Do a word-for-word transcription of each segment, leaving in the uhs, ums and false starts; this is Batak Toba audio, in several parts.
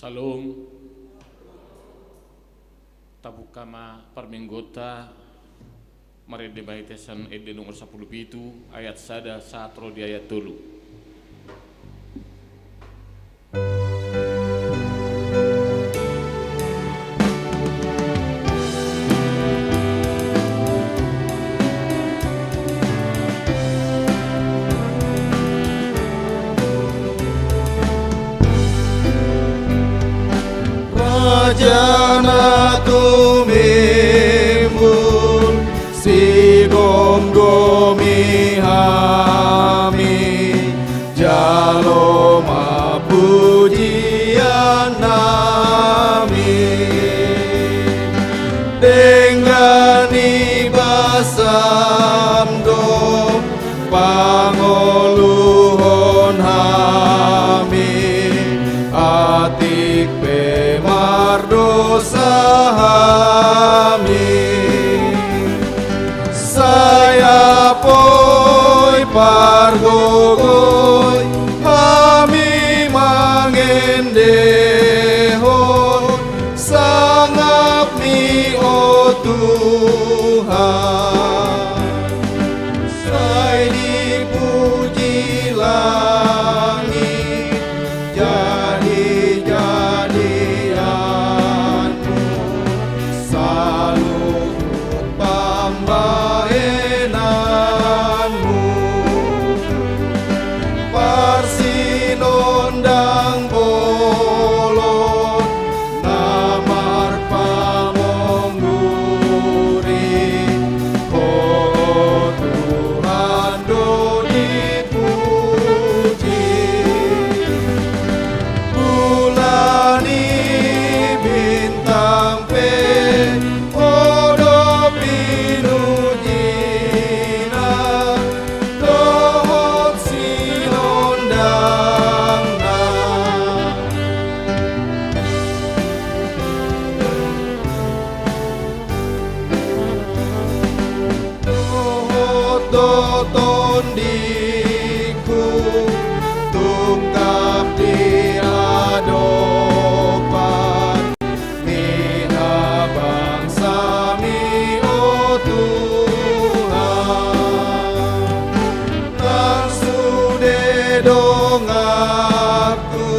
Syalom. Tabuka ma parmingguonta, marende ma hita sian Ende nomor sampulu pitu, ayat sada sahat ro di ayat tolu. Raja na tumimbul, sigomgomi hami, jalo ma pujian nami. Denggan ni basam do pangoluhon hami, atik pe mardosa hami. Sai apoi pargogoi hami mangendehon sangapmi, o Tuhan. Sai dipuji langit, jadi-jadianmu, saluhut pambahenanmu. Tondingku, tungkap di adopan ni habangsa mi, o Tuhan. Nang sude donganku,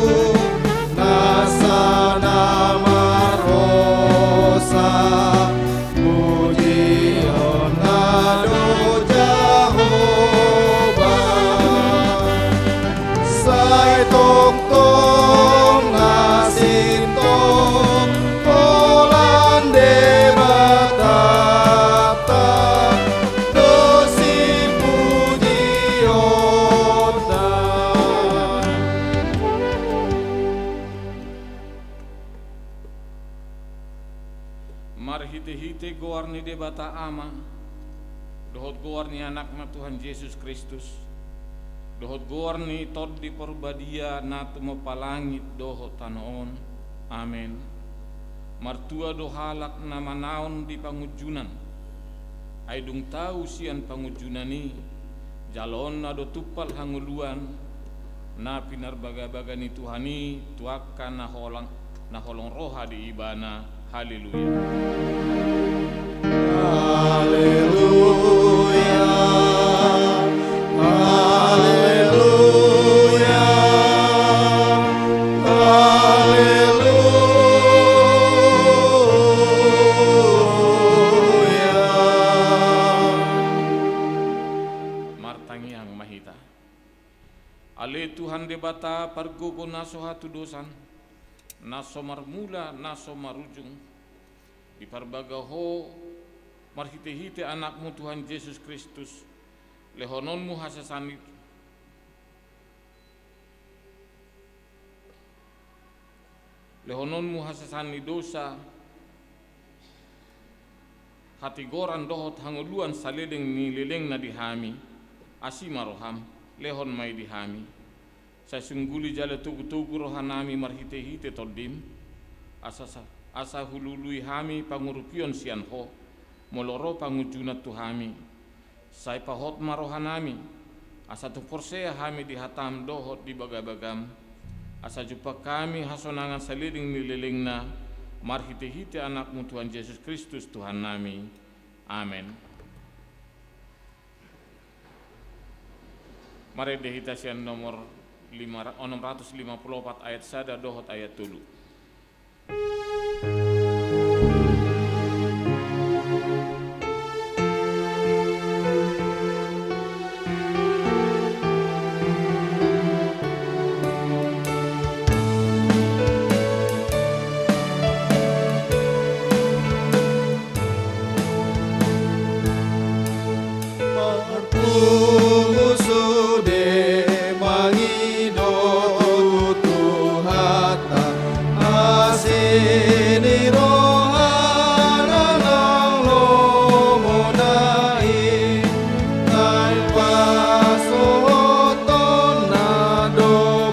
nasa na marhosa, pujiononna do Jahowa. Sai tongtong na sintong holan Debatanta do sipujionta. Marhitehite goar ni Debata Ama, dohot goar ni Anakna Tuhan Jesus Kristus, dohot goar ni Tondi Parbadia na tumompa langit dohot tano on. Amen. Martua do halak na manaon di pangunjunan, ai dung tau sian pangunjunan i, jaloonna do tumpal hangoluan na pinarbagabaga ni Tuhan i tu angka na holang, na holong roha di Ibana. Haleluya. Haleluya. Haleluya. Haleluya. Martangiang ma hita. Ale Tuhan Debata, pargogo na so hatudosan, na so marmula, na so marujung, diparbaga Ho marhitehite Anakmu Tuhan Jesus Kristus, lehononmu hasesaan ni, lehononmu hasesaan ni dosa, hatigoran dohot hangoluan saleleng ni lelengna di hami. Asi ma roham, lehon ma i di hami. Sai sungguli jala togutogu rohanami marhitehite Tondim, asa sa-, asa hulului hami pangurupion sian Ho, molo ro pangunjunan tu hami. Sai pahot ma rohanami, asa tung porsea hami di hatam dohot di bagabagam, asa jumpang hami hasonangan saleleng ni lelengna, marhitehite Anakmu Tuhan Jesus Kristus Tuhannami. Amen. Marende hita sian nomor lima ra-, onom ratus lima pulu opat ayat sada dohot ayat tolu. Marpungu sude mangido tu Tuhanta, asi ni rohana nang lomona i, nang pasohotonna do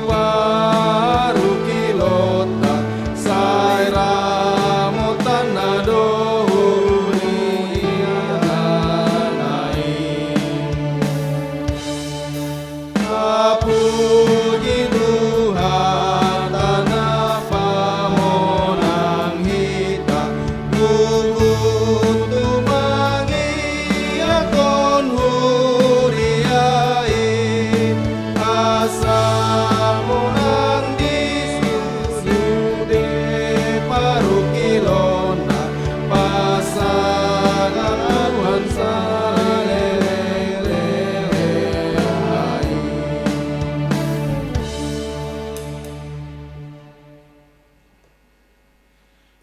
parungkilonta, sai ramotanna do huriana i. Tapuji Tuhanta na pamonang hita, huhut tumangihon huria i, asa monang di sude parungkilonna, pasahat Tuhan saleleng lelengna i.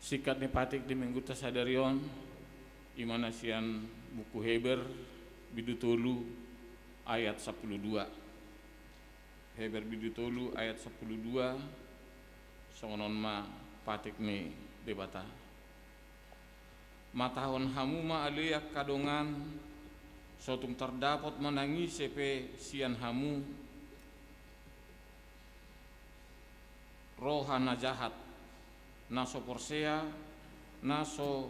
Singkat ni patik di Minggunta sadari on, i ma na sian buku Heber, bindu tolu, ayat sampulu dua. Heber bindu tolu ayat sampulu dua, songon on ma patik ni Debata. Matahon hamu ma ale angka dongan, so tung tardapot manang ise pe sian hamu, roha na jahat, na so porsea, na so,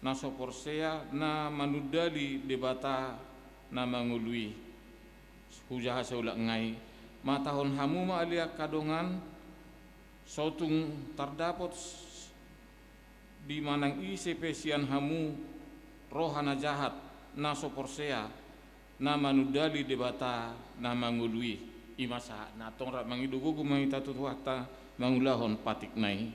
na so porsea, na manundali Debata na mangolu i. Hujaha saulak nai, matahon hamu ma ale angka dongan, so tung tardapot di manang ise pe sian hamu roha na jahat, na so porsea, na manundali Debata na mangolu i. I ma sahatna, antong rap mangido gogo ma hita tu Tuhanta mangulahon patikna i.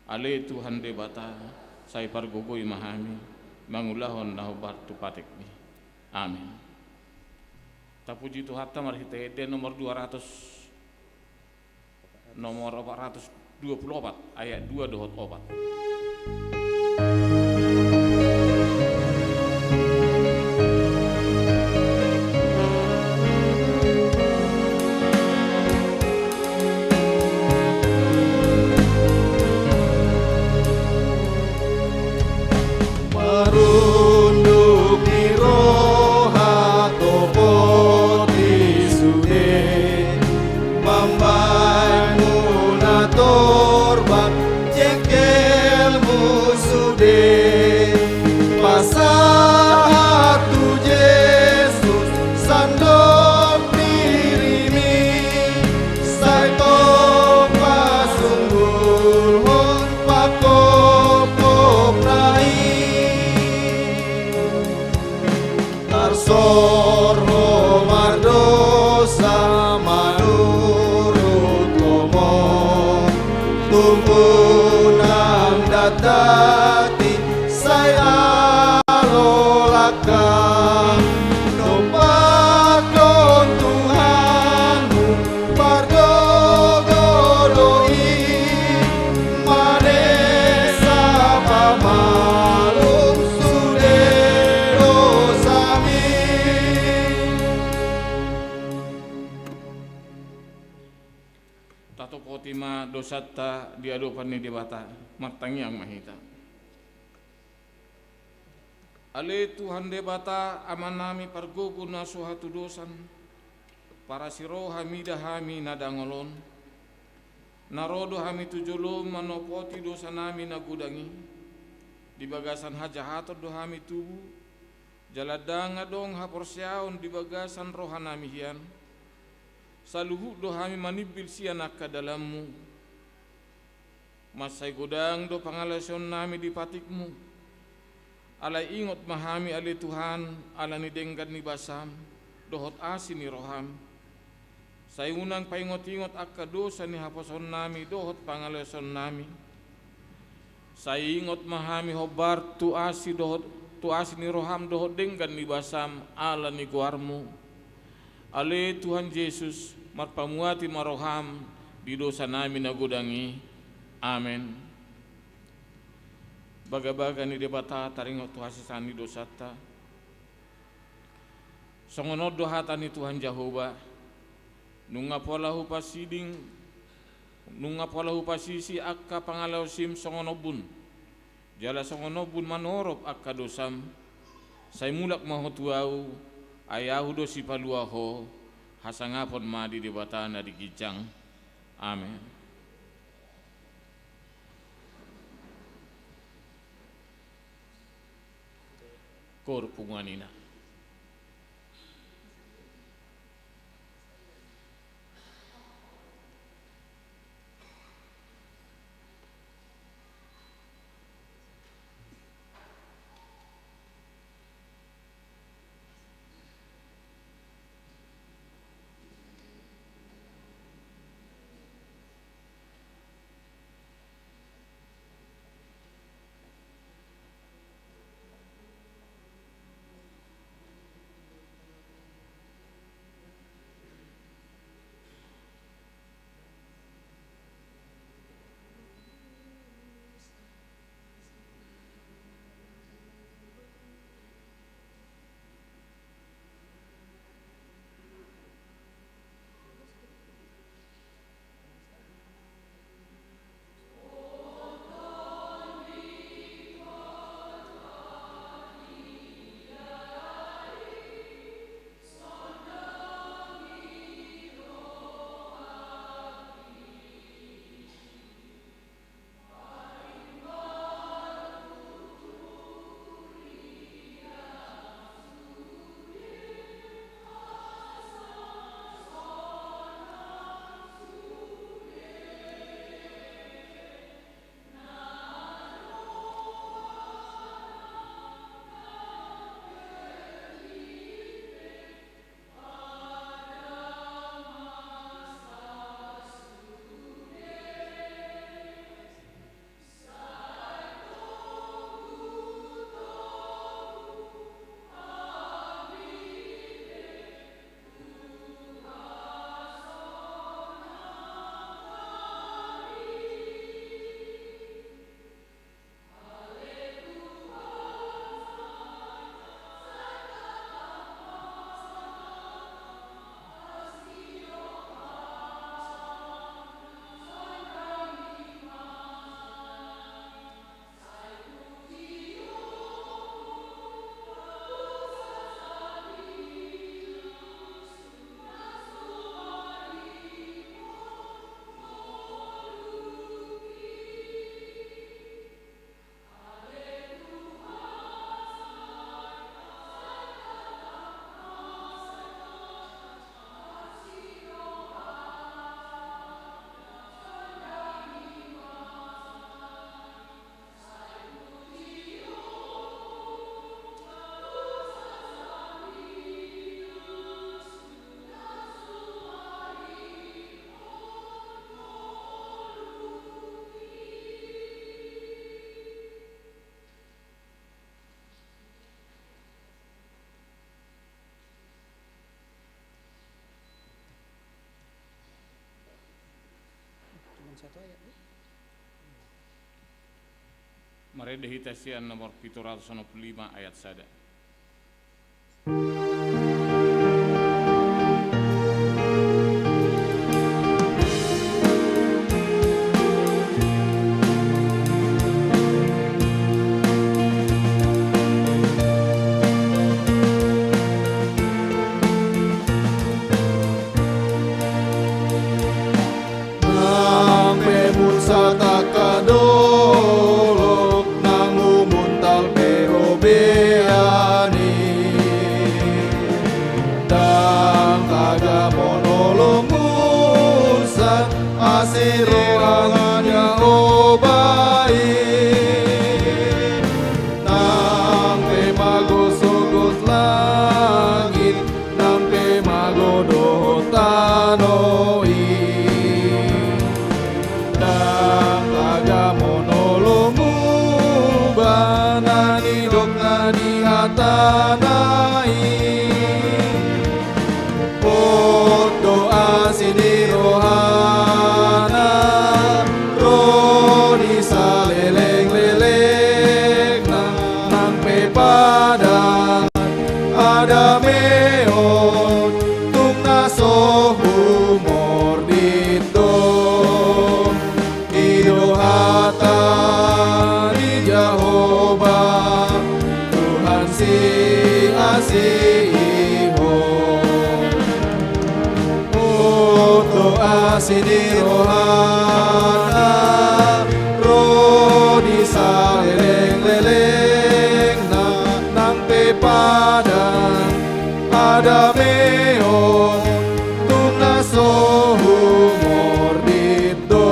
Ale Tuhan Debata, sai pargogoi ma hami mangulahon na hombar tu patikmi. Amin. Tapuji Tuhanta marhite ende nomor dua ratus, nomor opat ratus dua puluh opat, ayat dua dohot opat. Marunduk ni roha topot i sude, mambahen muna torbang jengkelmu sude. Pasahat tu Jesus sandok dirimi, sai tong pasunggulhon pangkophopna i. Tarsor ho mardosa manurut lomo, tubu nang datati sai alo langkam. Dompakhon Tuhanmu pargogo do i, manesa pamalum sude dosami. Tatopoti ma dosanta di adopan ni Debata, martangiang ma hita. Ale Tuhan Debata, Amanami pargogo na so hatudosan, parasi roha mida hami na dangol on, na ro do hami tu jolom manopoti dosanami na godang i. Di bagasan hajahaton do hami tubu, jala ndang adong haporseaon di bagasan rohanami hian. Saluhut do hami manimbil sian angka dalanmu. Mansai godang do pangalaosionnami di patikmu. Alai ingot ma hami ale Tuhan, ala ni denggan ni basam dohot asi ni roham. Sai unang paingot-ingot angka dosa ni haposoonnami dohot pangalaosionnami. Sai ingot ma hami hombar tu asi dohot, tu asi ni roham dohot denggan ni basam ala ni goarmu. Ale Tuhan Jesus, marpamuati ma roham di dosanami na godang i. Amen. Bagabaga ni Debata taringot tu hasesaan ni dosanta. Songon on do hata ni Tuhan Jahowa: Nunga pola hupasiding, nunga pola hupasisi angka pangalaosim songon ombun, jala songon ombun manorop angka dosam. Sai mulak ma ho tu Ahu, ai Ahu do sipalua ho. Hasangapon ma di Debata na di ginjang. Amen. Koor punguan ina. Marende hita sian nomor pitu ratus onom pulu lima ayat sada. Nang pe mursak angka dolok, nang humuntal pe robean i. Ndang tagamon olo mursak asi ni roha ni Jahowa i. Nang pe magosogos langit, nang pe mago dohot tano i. Ndang tagamon olo muba na nidok na di hatana i. Hot do asi ni rohana, ro di salelenglelengna, nang pe padan hadameon, tung na so humordit do. I do hata ni Jahowa, Tuhan siasihon. Hot do asi ni rohana, ro di salelenglelengna, nang pe padan hadameon, tung na so humordit do.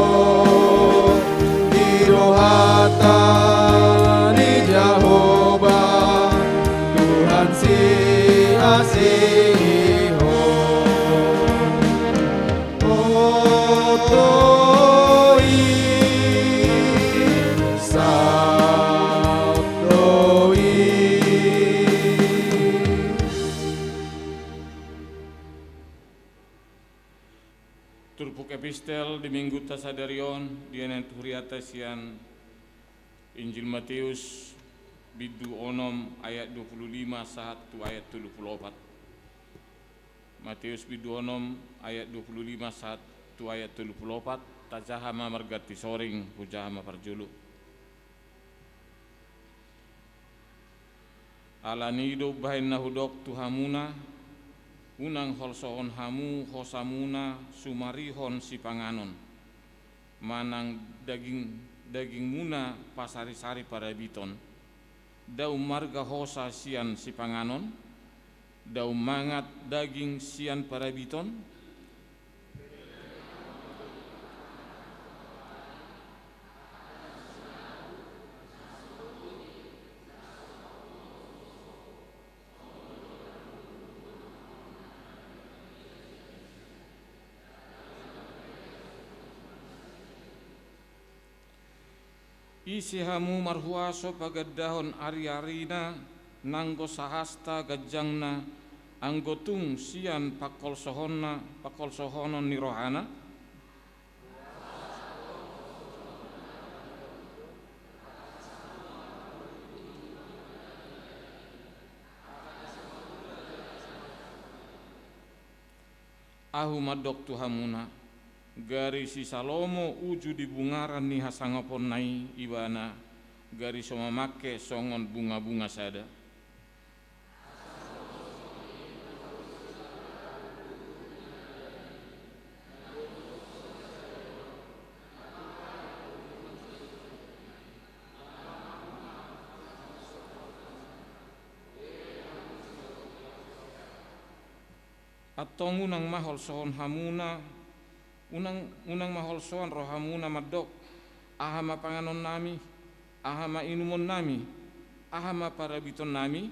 I do hata ni Jahowa, Tuhan siasihon. Oto i, sap do i. Turpuk epistel di minggunta sadari on, dibaen tu hurianta sian Injil Mateus, bindu onom ayat dua pulu lima sahat tu ayat tolu pulu opat. Mateus bindu onom ayat dua pulu lima sahat tu ayat tolu pulu opat, tajaha ma marganti soring, hujaha ma parjolo. Ala ni i do umbahen na hudok tu hamuna, unang holsohon hamu hosamuna sumarihon sipanganon, manang daging, dagingmuna pasarisari parabiton. Ndang umarga hosa sian sipanganon, ndang umangat daging sian parabiton. Ise hamu marhuaso pagandahon ariarina, nanggo sahasta ganjangna, anggo tung sian pangkolsohonna, pangkolsohonon ni rohana? Ahu mandok tu hamuna, gari si Salomo uju di bungaran ni hasangaponna i ibana, gari so mamangke songon bungabunga sada. Antong unang ma holsohon hamuna, unang, unang ma holsoan rohamuna mandok, aha ma panganonnami, aha ma inumonnami, aha ma parabitonnami?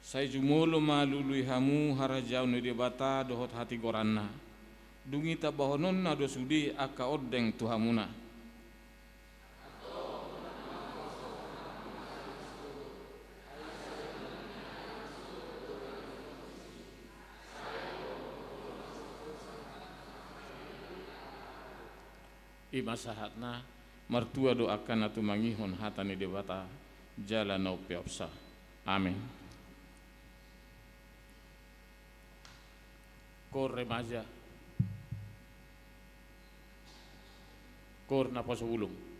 Sai jumolo ma lului hamu harajaon ni Debata dohot hatigoranna. Dung i tambahononna do sude angka ondeng tu hamuna. I ma sahatna. Martua do angka na tumangihon hata ni Debata jala na umpeopsa. Amen. Koor remaja, koor naposo bulung.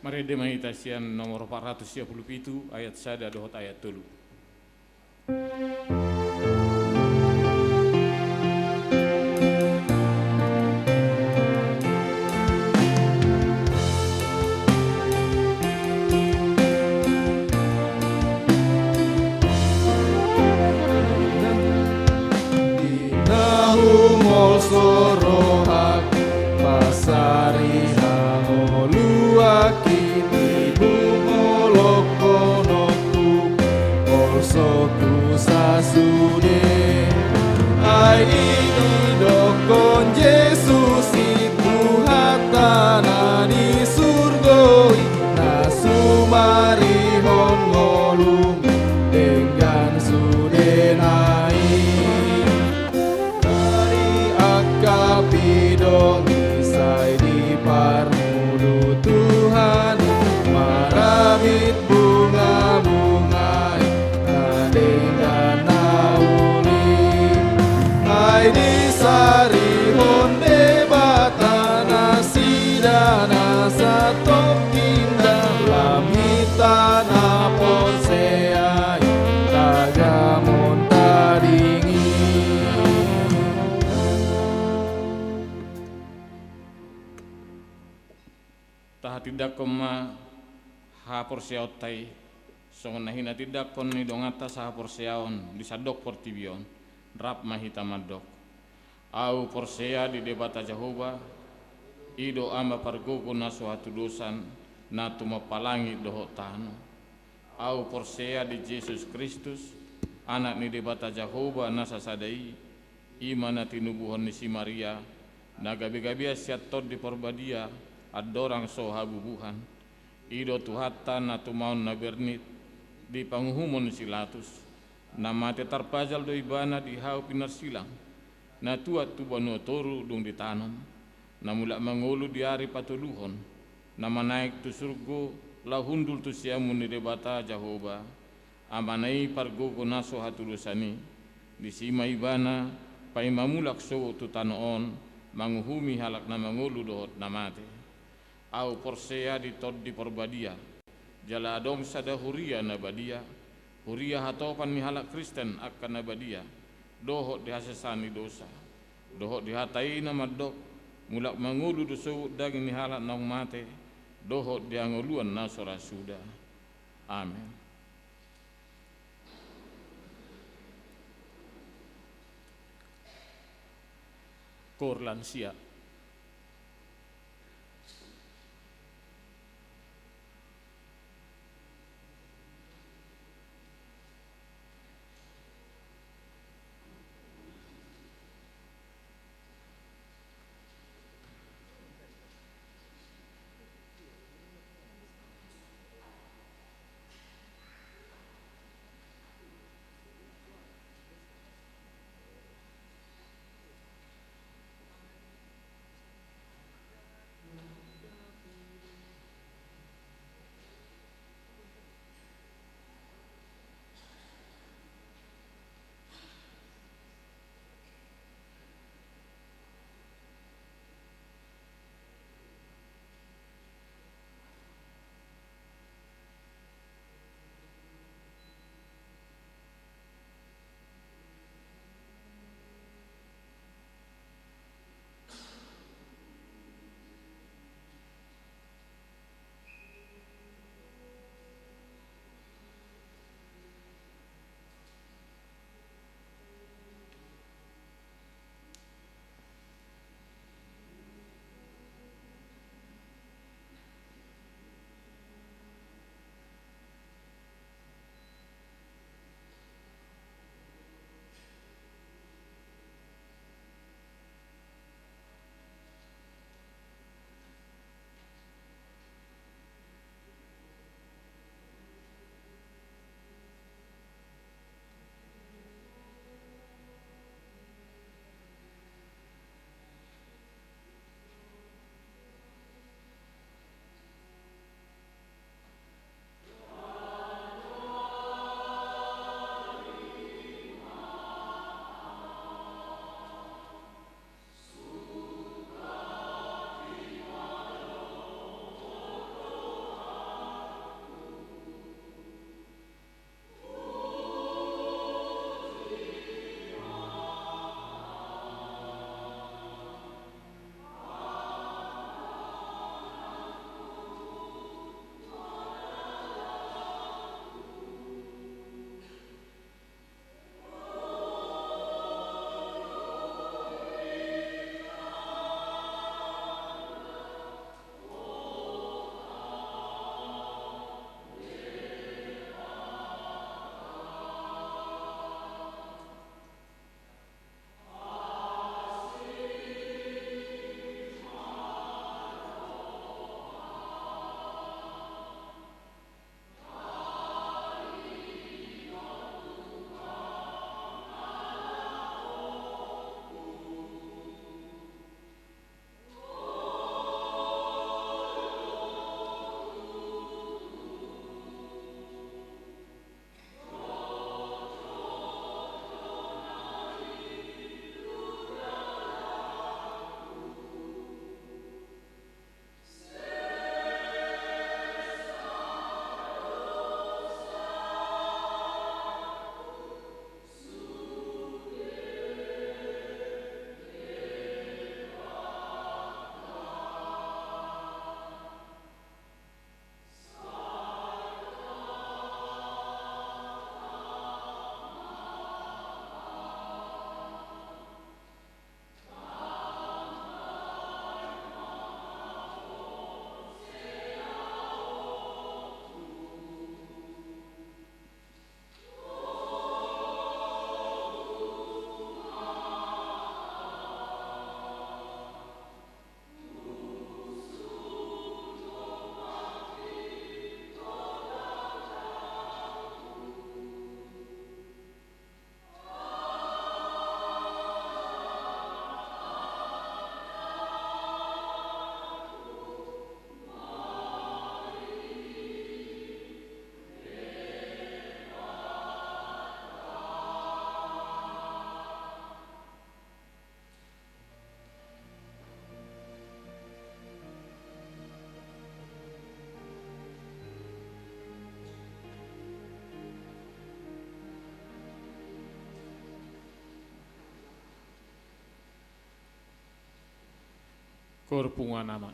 Marende ma hita sian nomor opat ratus sia pulu pitu, ayat sada dohot ayat tolu. Di na humolso rohangku, pasari hangoluan, di bungolonghononku, holsoku sasude. Ai i didokkon Jesus i, Tuhanta na di surgo i, na sumarihon ngolu denggan sudena i. Dari angka pidong i sai diparmudu Tuhan i, marabit bungabunga i na denggan na uli. Ai disarihon Debata nasida na satongkin, dalam hita na porsea i tagamon tading i. Tahatindangkon ma haporseaonta i, songon na hinatindangkon ni donganta sahaporseaon di sandok portibi on. Rap ma hita mandok: Ahu porsea di Debata Jahowa, i do Ama pargogo na so hatudosan, na tumompa langit dohot tano. Ahu porsea di Jesus Kristus, Anak ni Debata Jahowa na sasada i, i ma na tinubuhon ni si Maria, na gabegabean sian Tondi Parbadia, andorang so habubuhan. I do Tuhanta na tumaon na bernit di panguhumon ni si Pilatus. Na mate tarpajal do Ibana di hau pinarsilang, na tuat tu banua toru dung ditanom, na mulak mangolu di ari patoluhon, na manaek tu surgo laho hundul tu siamun ni Debata Jahowa, Amana i pargogo na so hatudosan i. Disi ma Ibana paima mulak sogot tu tano on, manguhumi halak na mangolu dohot na mate. Ahu porsea di Tondi Parbadia, jala adong sada huria na badia, huria hatopan ni halak Kristen angka na badia, dohot di hasesaan ni dosa, dohot di hata i na mandok: Mulak mangolu do sogot daging ni halak naung mate, dohot di hangoluan na so ra suda. Amen. Koor lansia. Tor punguan ama.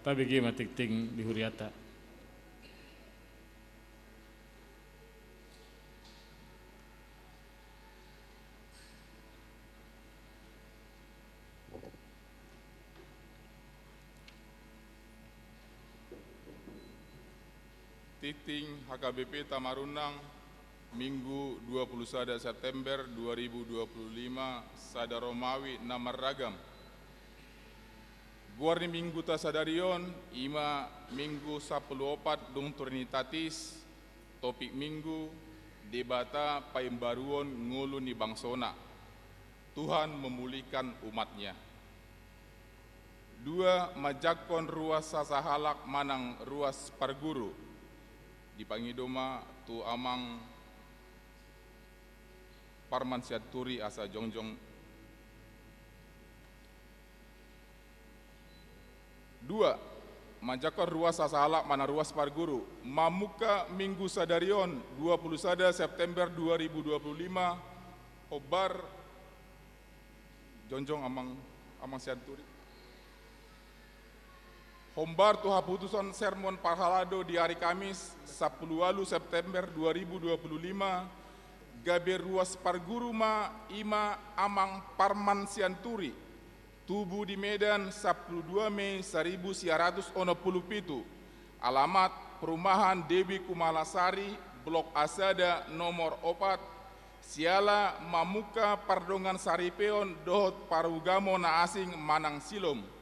Tabege ma tingting di huriata. Tingting H K B P Tamarunang, Minggu dua puluh sada September dua ribu dua puluh lima, sada Romawi na marragam. Goar ni Mingguta sadari on, i ma Minggu sampulu opat dung Trinitatis, topik Minggu, Debata paimbaruon ngolu ni bangsona. Tuhan memulihkan umat-Nya. Dua, manjangkon ruas sasahalak manang ruas parguru. Dipangido ma tu Amang Parman Sianturi asa jongjong. Dua, manjangkon ruas sasahalak manang ruas parguru. Mamungka Minggu sadari on, dua puluh sada September dua ribu dua puluh lima, hombar, jongjong Amang, Amang Sianturi. Hombar tu haputusan sermon parhalado di ari Kamis, sampulu ualu September dua ribu dua puluh lima, gabe ruas parguru ma, i ma Amang Parman Sianturi, tubu di Medan, sampulu dua Mei saribu sia ratus onom pulu pitu. Alamat: Perumahan Dewi Kumala Sari, Blok A sada, nomor opat. Siala mamungka pardongan saripeon dohot parugamo na asing manang silom.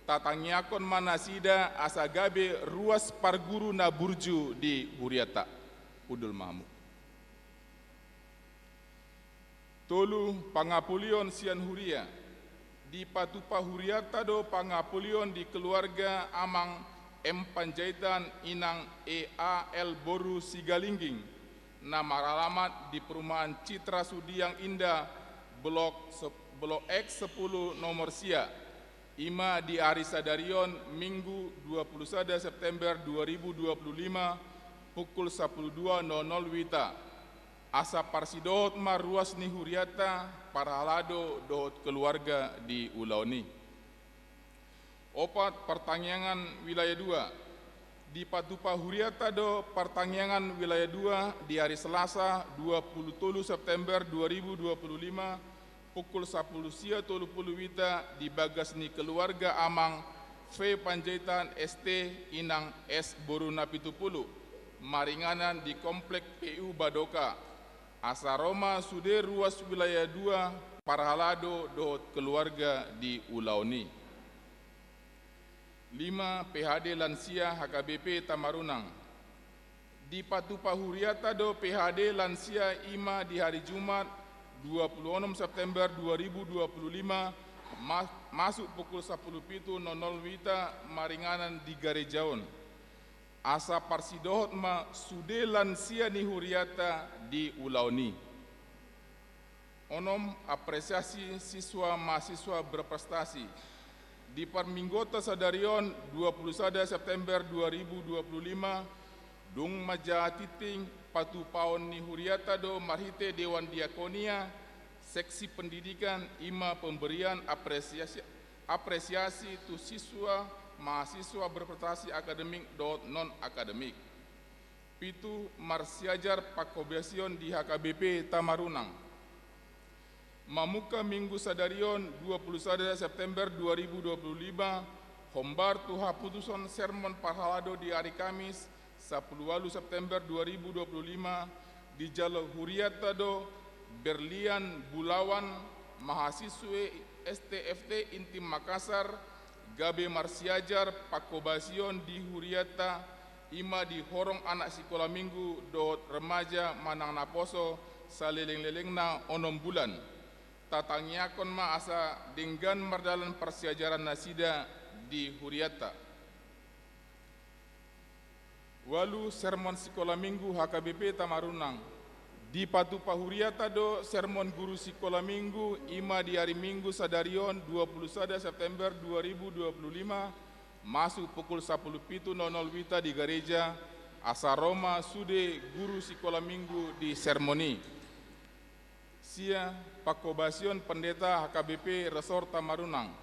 Tatangiangkon ma nasida asa gabe ruas parguru na burju di hurianta. Hundul ma hamu. Tolu, pangapulion sian huria. Dipatupa hurianta do pangapulion di keluarga Amang M Panjaitan, Inang E A L boru Sigalingging, na maralamat di Perumahan Citra Sudiang Indah, Blok se-, Blok X sepuluh nomor sia. I ma di ari sadari on, Minggu dua puluh sada September dua ribu dua puluh lima, pukul sampulu dua nol nol wita. Asa parsidohot ma ruas ni hurianta, parhalado dohot keluarga di ulaon i. Opat, partangiangan wilayah dua. Dipatupa hurianta do partangiangan wilayah dua di ari Selasa, dua puluh tolu September dua ribu dua puluh lima, pukul sampulu sia tolu pulu wita, di bagas ni keluarga Amang V Panjaitan S T, Inang S boru Napitupulu, maringanan di Komplek P U Badoka. Asa ro ma sude ruas wilayah dua, parhalado dohot keluarga di ulaon i. Lima, P H D lansia H K B P Tamarunang. Dipatupa hurianta do P H D lansia, i ma di hari Jumat, dua puluh onom September dua ribu dua puluh lima, ma-, masuk pukul sampulu pitu nol nol wita, maringanan di gareja on. Asa parsidohot ma sude lansia ni hurianta di ulaon i. Onom, apresiasi siswa mahasiswa berprestasi. Di parmingguonta sadari on, dua puluh sada September dua ribu dua puluh lima, dung manjaha tingting, patupaon ni hurianta do marhite Dewan Diakonia, Seksi Pendidikan, i ma pemberian apresiasi, apresiasi tu siswa mahasiswa berprestasi akademik dohot non-akademik. Pitu, marsiajar pangkobasion di H K B P Tamarunang. Mamungka Minggu sadari on, dua puluh sada September dua ribu dua puluh lima, hombar tu haputusan sermon parhalado di ari Kamis, sampulu ualu September dua ribu dua puluh lima, dijalo hurianta do Berlian Bulawan, mahasiswi S T F T Intim Makassar, gabe marsiajar pangkobasion di hurianta, i ma di horong anak sikola minggu dohot remaja manang naposo saleleng-lelengna onom bulan. Tatangiangkon ma asa denggan mardalan parsiajaran nasida di hurianta. Ualu, sermon sikola minggu H K B P Tamarunang. Dipatupa hurianta do sermon guru sikola minggu, i ma di ari Minggu sadari on, dua puluh sada September dua ribu dua puluh lima, masuk pukul sampulu pitu nol nol wita di gareja, asa ro ma sude guru sikola minggu di sermon i. Sia, pangkobasion pendeta H K B P Resor Tamarunang.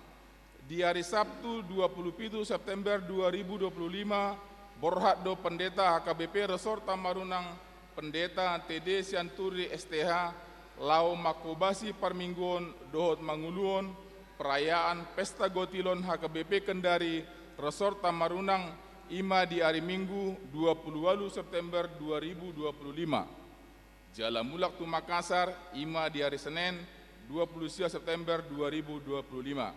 Di ari Sabtu dua pulu pitu September dua ribu dua pulu lima, borhat do Pendeta H K B P Resort Tamarunang, Pendeta T D Sianturi S T H, laho manghobasi parmingguon dohot manguluhon perayaan Pesta Gotilon H K B P Kendari Resort Tamarunang, i ma di ari Minggu dua pulu ualu September dua ribu dua pulu lima. Jala mulak tu Makassar, i ma di ari Senen dua pulu sia September dua ribu dua pulu lima.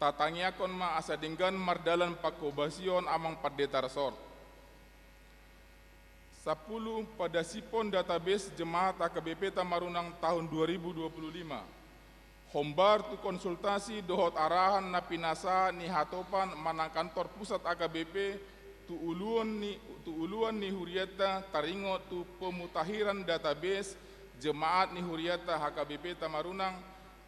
Tatangiangkon ma asa denggan mardalan panghobasion Amang Pandeta Resort. Sampulu, padasiphon database jemaat H K B P Tamarunang tahun dua ribu dua puluh lima. Hombar tu konsultasi dohot arahan na pinasahat ni hatopan manang kantor pusat H K B P tu uluon ni, tu uluan ni hurianta taringot tu pemutahiran database jemaat ni hurianta H K B P Tamarunang,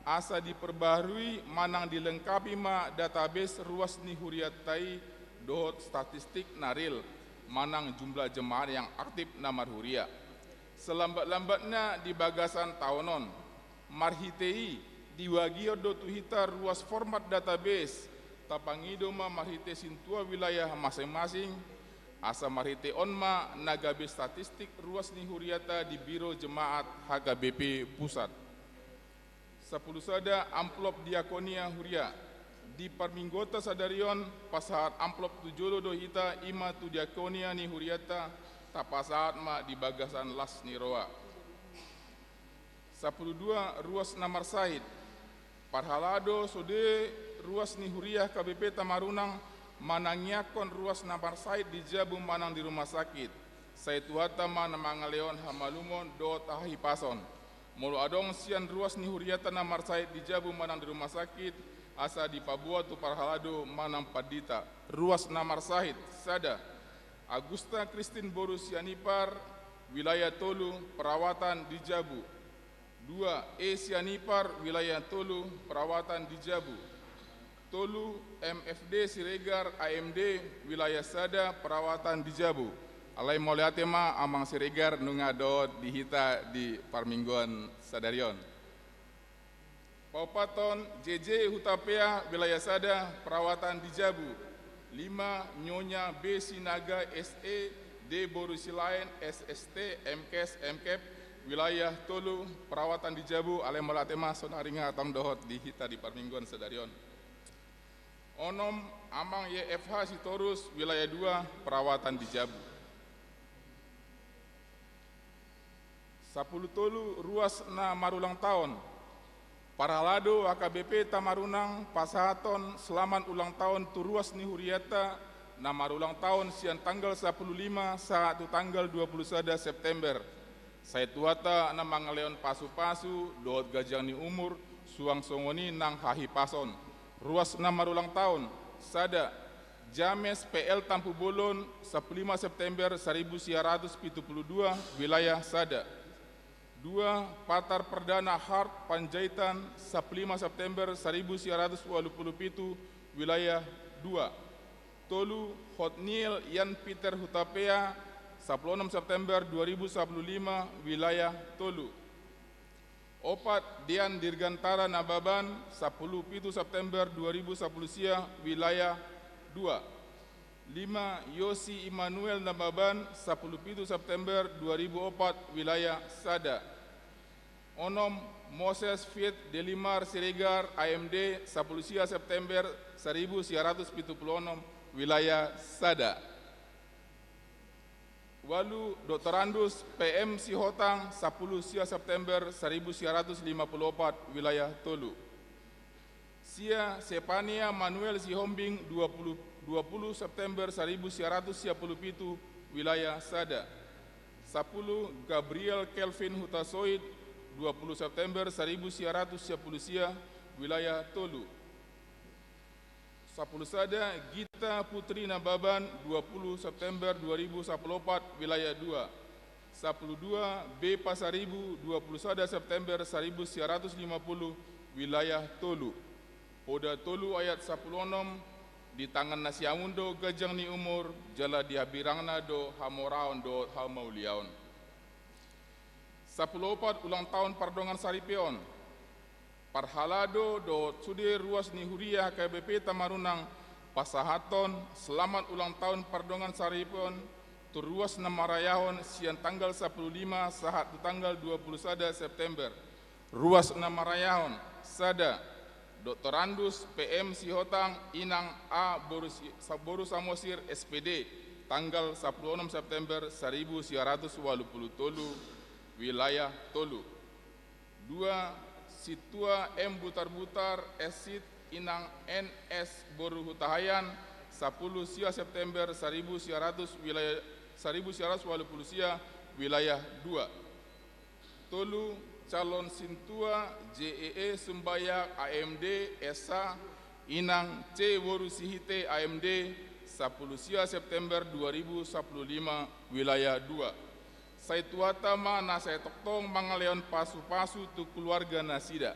asa diperbaharui manang dilengkapi ma database ruas ni hurianta i dohot statistik na real manang jumlah jemaat yang aktif na marhuria selambat-lambatna di bagasan taon on. Marhite i, diagihon do tu hita ruas format database, tapangido ma marhite sintua wilayah masing-masing, asa marhite on ma na gabe statistik ruas ni hurianta di Biro Jemaat H K B P Pusat. Sampulu sada, amplop diakonia huria. Di parmingguonta sadari on, pasahat amplop tu jolo do hita, i ma tu diakonia ni hurianta, tapasahat ma di bagasan las ni roha. Sampulu dua, ruas na marsahit. Parhalado sude ruas ni huria H K B P Tamarunang manangiangkon ruas na marsahit di jabu manang di rumah sakit. Sai Tuhanta ma na mangalehon hamalumon dohot hahipason. Molo adong sian ruas ni hurianta na marsahit di jabu manang di rumah sakit, asa dipaboa tu parhalado manang pandita. Ruas na marsahit, sada. Agusta Kristin boru Sianipar, wilayah tolu, perawatan di jabu. Dua, E Sianipar, wilayah tolu, perawatan di jabu. Tolu, M F D Siregar, A M D, wilayah sada, perawatan di jabu. Alai mauliate ma Amang Siregar nunga dohot di hita di parmingguon sadari on. Paopathon, J J Hutapea, wilayah sada, perawatan di jabu. Lima, Nyonya B Sinaga, S E, D boru Silaen, S S T, M Kes, M Kep, wilayah tolu, perawatan di jabu. Alai mauliate ma saonari nunga tong dohot di hita di parmingguon sadari on. Onom, Amang Y F H Sitorus, wilayah dua, perawatan di jabu. Sampulu tolu, ruas na marulang taon. Parhalado H K B P Tamarunang pasahathon selamat ulang taon tu ruas ni hurianta na marulang taon sian tanggal sampulu lima sahat tu tanggal dua pulu sada September. Sai Tuhanta na mangalehon pasupasu dohot ganjang ni umur, suang songon i nang hahipason. Ruas na marulang taon, sada, James P L Tampubolon, sampulu lima September saribu sia ratus pitu pulu dua, wilayah sada. Dua, Patar Perdana Hart Panjaitan, sampulu lima September saribu sia ratus ualu pulu pitu, wilayah dua. Tolu, Hotniel Yan Peter Hutapea, sampulu onom September dua ribu sampulu lima, wilayah tolu. Opat, Dean Dirgantara Nababan, sampulu pitu September dua ribu sampulu sia, wilayah dua. Lima, Yosi Immanuel Nababan, sampulu pitu September dua ribu opat, wilayah sada. Onom, Moses Fiet Delimar Siregar, A M D, sampulu sia September saribu sia ratus pitu pulu onom, wilayah sada. Ualu, Doktorandus P M Sihotang, sampulu sia September saribu sia ratus lima pulu opat, wilayah tolu. Sia, Sepania Manuel Sihombing, dua pulu, dua pulu September saribu sia ratus sia pulu pitu, wilayah sada. Sampulu, Gabriel Kelvin Hutasoit, dua pulu September saribu sia ratus sia pulu sia, wilayah tolu. Sampulu sada, Gita Putri Nababan, dua pulu September dua ribu sampulu opat, wilayah dua. Sampulu dua, B Pasaribu, dua pulu sada September saribu sia ratus lima pulu, wilayah tolu. Poda tolu ayat sampulu onom, di tangan na siamun do ganjang ni umur, jala di hambirangna do hamoraon dohot hamauliaon. Sampulu opat, ulang taon pardongan saripeon. Parhalado dohot sude ruas ni huria H K B P Tamarunang pasahathon selamat ulang tahun pardongansaripeon tu ruas na marayahon sian tanggal sapuluh lima sahat tu tanggal dua puluh sada September. Ruas na marayahon: sada, Doktorandus P M Sihotang, Inang A boru Si-, Sa-, boru Samosir, S P D, tanggal sapuluh onom September saribu sia ratus walu puluh tolu, wilayah tolu. Dua, Sintua M Butarbutar, S Sid, Inang N S boru Hutahaean, sapuluh sia September saribu sia ratus, wilayah, saribu sia ratus walu puluh sia, wilayah dua. Tolu, calon sintua J E E Sumbayak, A M D, S H, Inang C boru Sihite, A M D, sapuluh sia September dua ribu sapuluh lima, wilayah dua. Sai Tuhanta ma na sai tongtong mangalehon pasu-pasu tu keluarga nasida.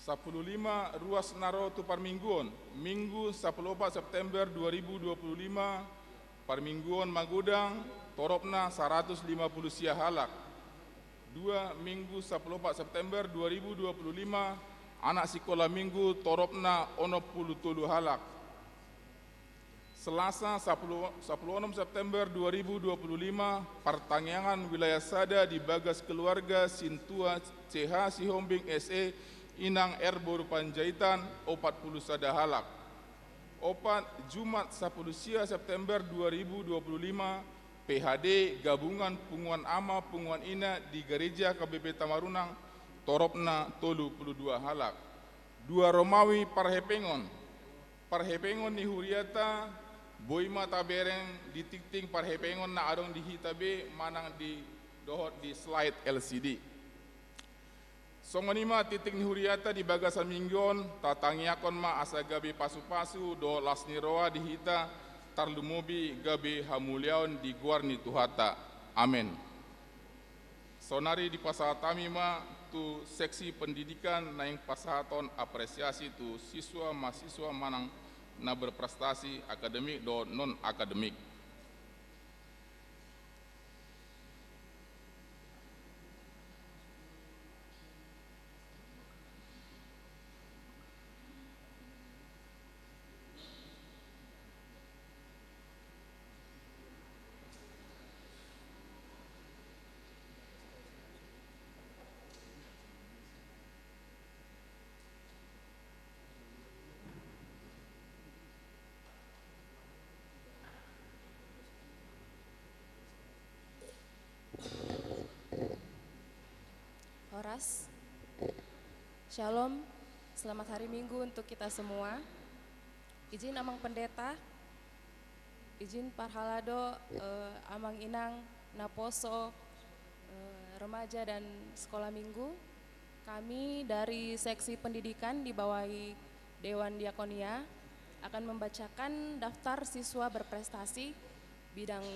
Sapuluh lima, ruas na ro tu parmingguon. Minggu, sapuluh opat September dua ribu dua puluh lima, parmingguon magodang, toropna saratus lima puluh sia halak. Dua, Minggu, sapuluh opat September dua ribu dua puluh lima, anak sikola minggu, toropna onom puluh tolu halak. Selasa, sapuluh, sapuluh onom September dua ribu dua puluh lima, partangiangan wilayah sada di bagas keluarga Sintua C H Sihombing, S E, Inang R boru Panjaitan, opat puluh sada halak. Opat, Jumat, sapuluh sia September dua ribu dua puluh lima, P H D, gabungan punguan ama, punguan ina di Gereja H K B P Tamarunang, toropna tolu puluh dua halak. Dua, Romawi, parhepengon. Parhepengon ni huriata, boi ma tabereng di tingting parhepengon na adong di hita be manang di, dohot di slide L C D. Songon i ma tingting ni huriata di bagasan minggu on, tatangiangkon ma asa gabe pasu-pasu dohot las ni roha di hita, tarlumobi gabe hamuliaon di goar ni Tuhanta. Amen. Saonari dipasahat hami ma tu seksi pendidikan naeng pasahathon apresiasi tu siswa mahasiswa manang na berprestasi akademik dohot non akademik. Horas. Shalom. Selamat hari Minggu untuk kita semua. Izin Amang Pendeta, izin parhalado, eh, Amang Inang, naposo, eh, remaja dan sekolah minggu. Kami dari Seksi Pendidikan dibawahi Dewan Diakonia akan membacakan daftar siswa berprestasi bidang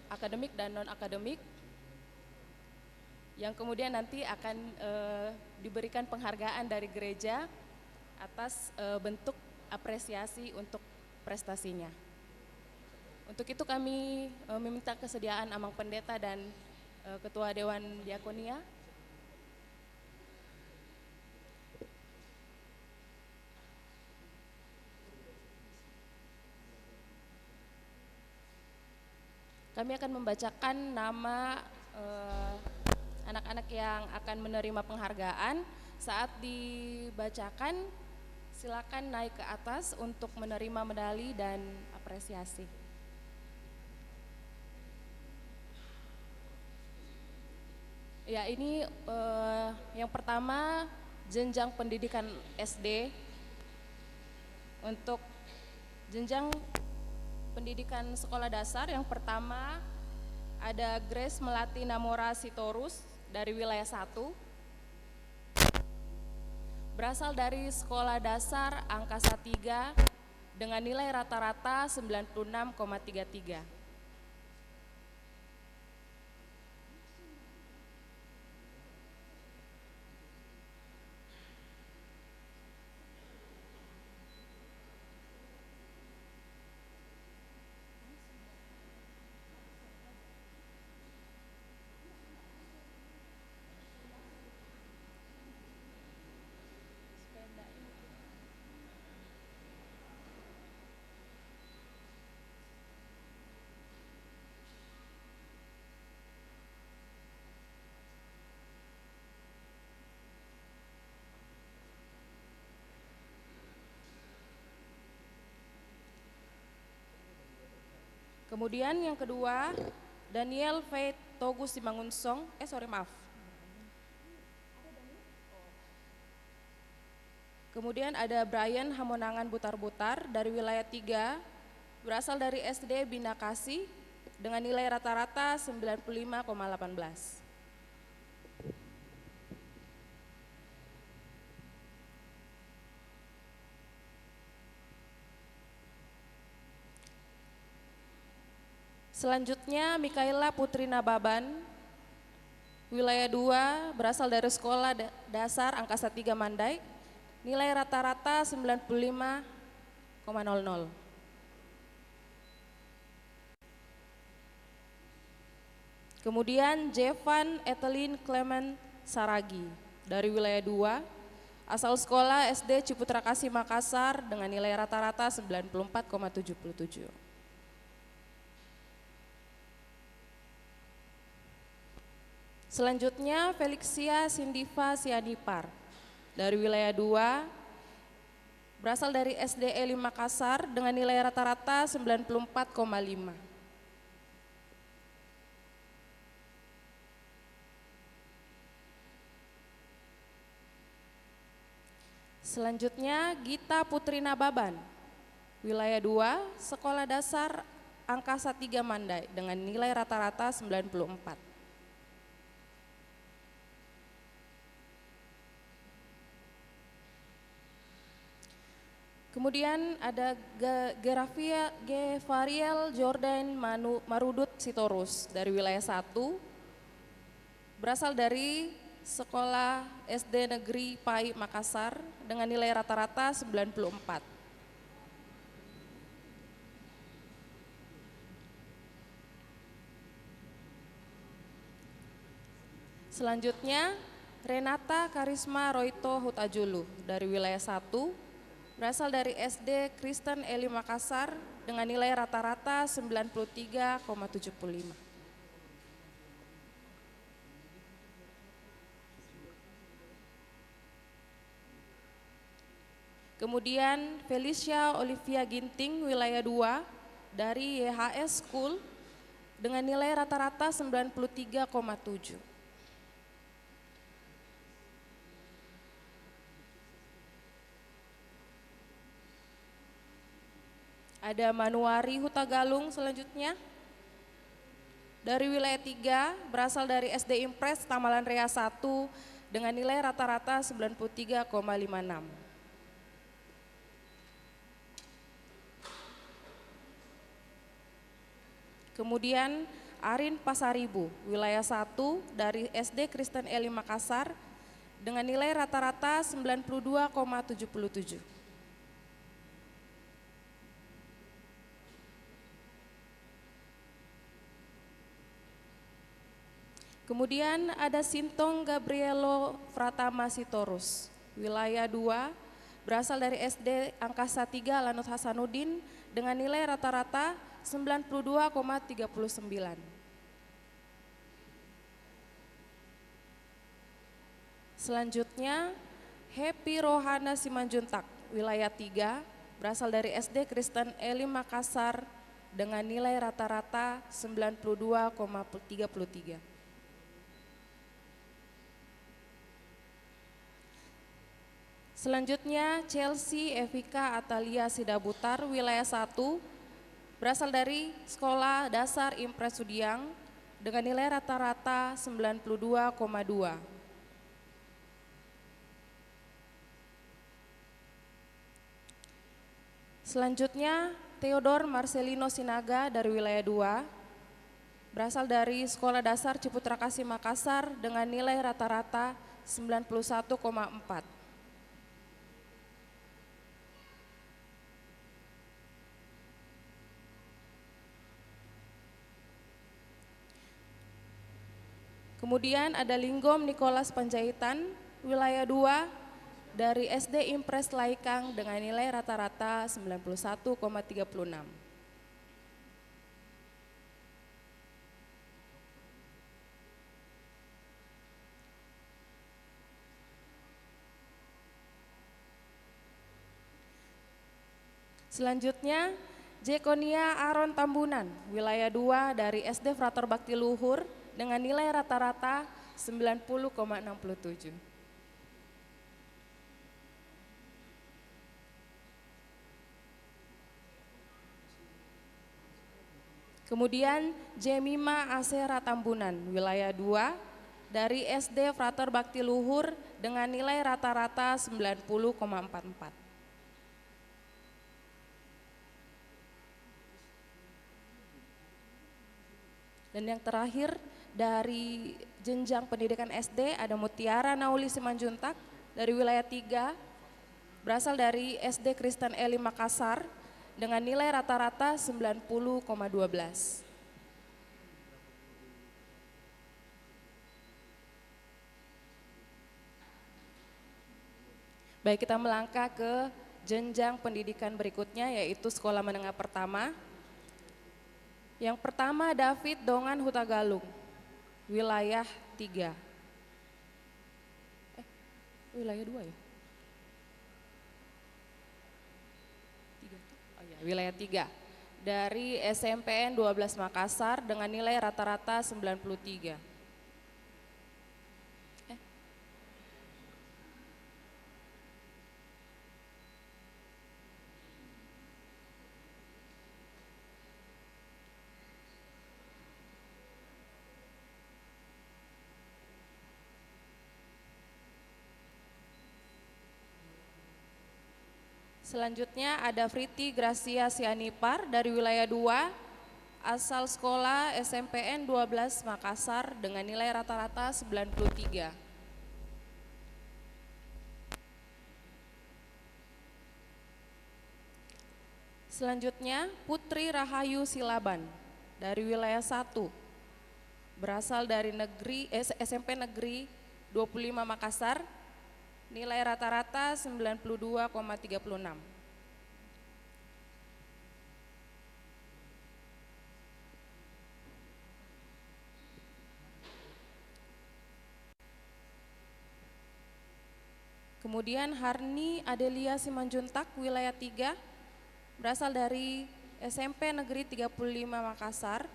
akademik dan non-akademik, yang kemudian nanti akan, eh, diberikan penghargaan dari gereja atas, eh, bentuk apresiasi untuk prestasinya. Untuk itu kami, eh, meminta kesediaan Amang Pendeta dan, eh, Ketua Dewan Diakonia. Kami akan membacakan nama, eh, anak-anak yang akan menerima penghargaan. Saat dibacakan, silakan naik ke atas untuk menerima medali dan apresiasi. Ya, ini, eh, yang pertama, jenjang pendidikan S D. Untuk jenjang pendidikan sekolah dasar, yang pertama ada Grace Melati Namora Sitorus dari wilayah satu. Berasal dari sekolah dasar Angkasa tiga dengan nilai rata-rata sembilan puluh enam koma tiga tiga. Kemudian yang kedua, Daniel Faith Togus Simangunsong, eh, sorry, maaf. Kemudian ada Brian Hamonangan Butar-Butar dari wilayah tiga, berasal dari S D Bina Kasih dengan nilai rata-rata sembilan puluh lima koma delapan belas. Selanjutnya, Mikaela Putri Nababan, wilayah dua, berasal dari sekolah da-, dasar Angkasa tiga Mandai, nilai rata-rata sembilan puluh lima koma nol nol. Kemudian Jevan Etelin Clement Saragi dari wilayah dua, asal sekolah S D Ciputra Kasih Makassar dengan nilai rata-rata sembilan puluh empat koma tujuh puluh tujuh. Selanjutnya, Felixia Sindiva Sianipar dari wilayah dua, berasal dari S D Eli Makassar dengan nilai rata-rata sembilan puluh empat koma lima. Selanjutnya, Gita Putri Nababan, wilayah dua, sekolah dasar Angkasa tiga Mandai dengan nilai rata-rata sembilan puluh empat. Kemudian ada Ge-, Gerafia-, Gevariel Jordan Manu-, Marudut Sitorus dari wilayah satu, berasal dari sekolah S D Negeri Pai Makassar dengan nilai rata-rata sembilan puluh empat. Selanjutnya, Renata Karisma Roito Hutajulu dari wilayah satu, berasal dari S D Kristen Eli Makassar dengan nilai rata-rata sembilan puluh tiga koma tujuh puluh lima. Kemudian Felicia Olivia Ginting, wilayah dua, dari Y H S School, dengan nilai rata-rata sembilan puluh tiga koma tujuh. Ada Manuari Hutagalung selanjutnya. Dari wilayah tiga, berasal dari S D Impres Tamalan Rea satu dengan nilai rata-rata sembilan puluh tiga koma lima enam. Kemudian Arin Pasaribu, wilayah satu, dari S D Kristen Eli Makassar, dengan nilai rata-rata sembilan puluh dua koma tujuh puluh tujuh. Kemudian ada Sintong Gabrielo Pratama Sitorus, wilayah dua, berasal dari S D Angkasa tiga Lanut Hasanuddin, dengan nilai rata-rata sembilan puluh dua koma tiga puluh sembilan. Selanjutnya, Happy Rohana Simanjuntak, wilayah tiga, berasal dari S D Kristen Eli Makassar, dengan nilai rata-rata sembilan puluh dua koma tiga puluh tiga. Selanjutnya, Chelsea Evika Atalia Sidabutar, wilayah satu, berasal dari Sekolah Dasar Impres Sudiang, dengan nilai rata-rata sembilan puluh dua koma dua. Selanjutnya, Theodor Marcelino Sinaga dari wilayah dua, berasal dari Sekolah Dasar Ciputra Kasih Makassar dengan nilai rata-rata sembilan puluh satu koma empat. Kemudian ada Linggom Nicholas Panjaitan, wilayah dua, dari S D Impres Laikang dengan nilai rata-rata sembilan puluh satu koma tiga puluh enam. Selanjutnya, Jekonia Aaron Tambunan, wilayah dua, dari S D Frater Bakti Luhur, dengan nilai rata-rata sembilan puluh koma enam puluh tujuh. Kemudian Jemima Asera Tambunan, wilayah dua, dari S D Frater Bakti Luhur, dengan nilai rata-rata sembilan puluh koma empat empat. Dan yang terakhir, dari jenjang pendidikan S D, ada Mutiara Nauli Simanjuntak dari wilayah tiga, berasal dari S D Kristen Elim Makassar, dengan nilai rata-rata sembilan puluh koma dua belas. Baik, kita melangkah ke jenjang pendidikan berikutnya, yaitu sekolah menengah pertama. Yang pertama, David Dongan Hutagalung, wilayah tiga. Eh, wilayah dua, ya? Tiga. Oh, iya, wilayah tiga. Dari S M P N dua belas Makassar dengan nilai rata-rata sembilan puluh tiga. Eh. Selanjutnya ada Friti Gracia Sianipar dari wilayah dua, asal sekolah S M P N dua belas Makassar dengan nilai rata-rata sembilan puluh tiga. Selanjutnya, Putri Rahayu Silaban dari wilayah satu, berasal dari negeri, eh, S M P Negeri dua puluh lima Makassar, nilai rata-rata sembilan puluh dua koma tiga puluh enam. Kemudian Harni Adelia Simanjuntak, wilayah tiga, berasal dari S M P Negeri tiga puluh lima Makassar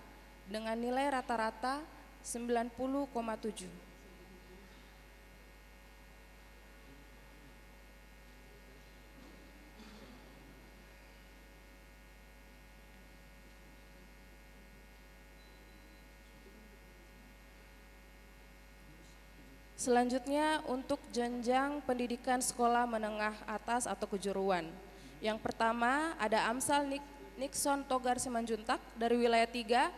dengan nilai rata-rata sembilan puluh koma tujuh. Selanjutnya, untuk jenjang pendidikan sekolah menengah atas atau kejuruan. Yang pertama, ada Amsal Nik-, Nixon Togar Simanjuntak dari wilayah tiga,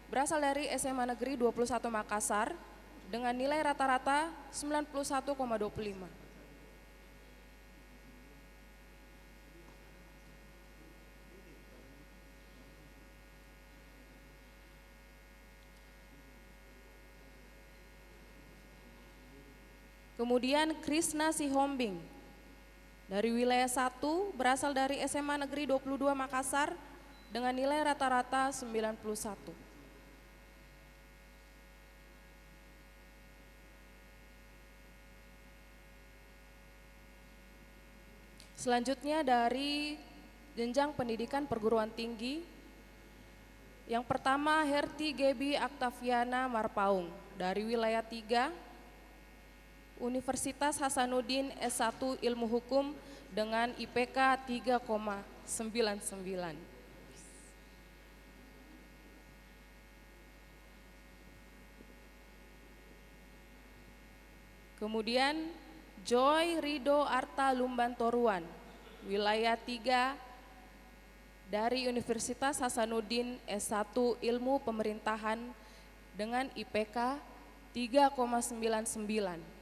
berasal dari S M A Negeri dua puluh satu Makassar, dengan nilai rata-rata sembilan puluh satu koma dua puluh lima. Kemudian Krisna Sihombing dari wilayah satu, berasal dari S M A Negeri dua puluh dua Makassar dengan nilai rata-rata sembilan puluh satu. Selanjutnya dari jenjang pendidikan perguruan tinggi. Yang pertama, Herti Gebi Octaviana Marpaung dari wilayah tiga, Universitas Hasanuddin S satu Ilmu Hukum dengan I P K tiga koma sembilan sembilan. Kemudian Joy Rido Arta Lumban Toruan, wilayah tiga, dari Universitas Hasanuddin S satu Ilmu Pemerintahan dengan I P K tiga koma sembilan sembilan.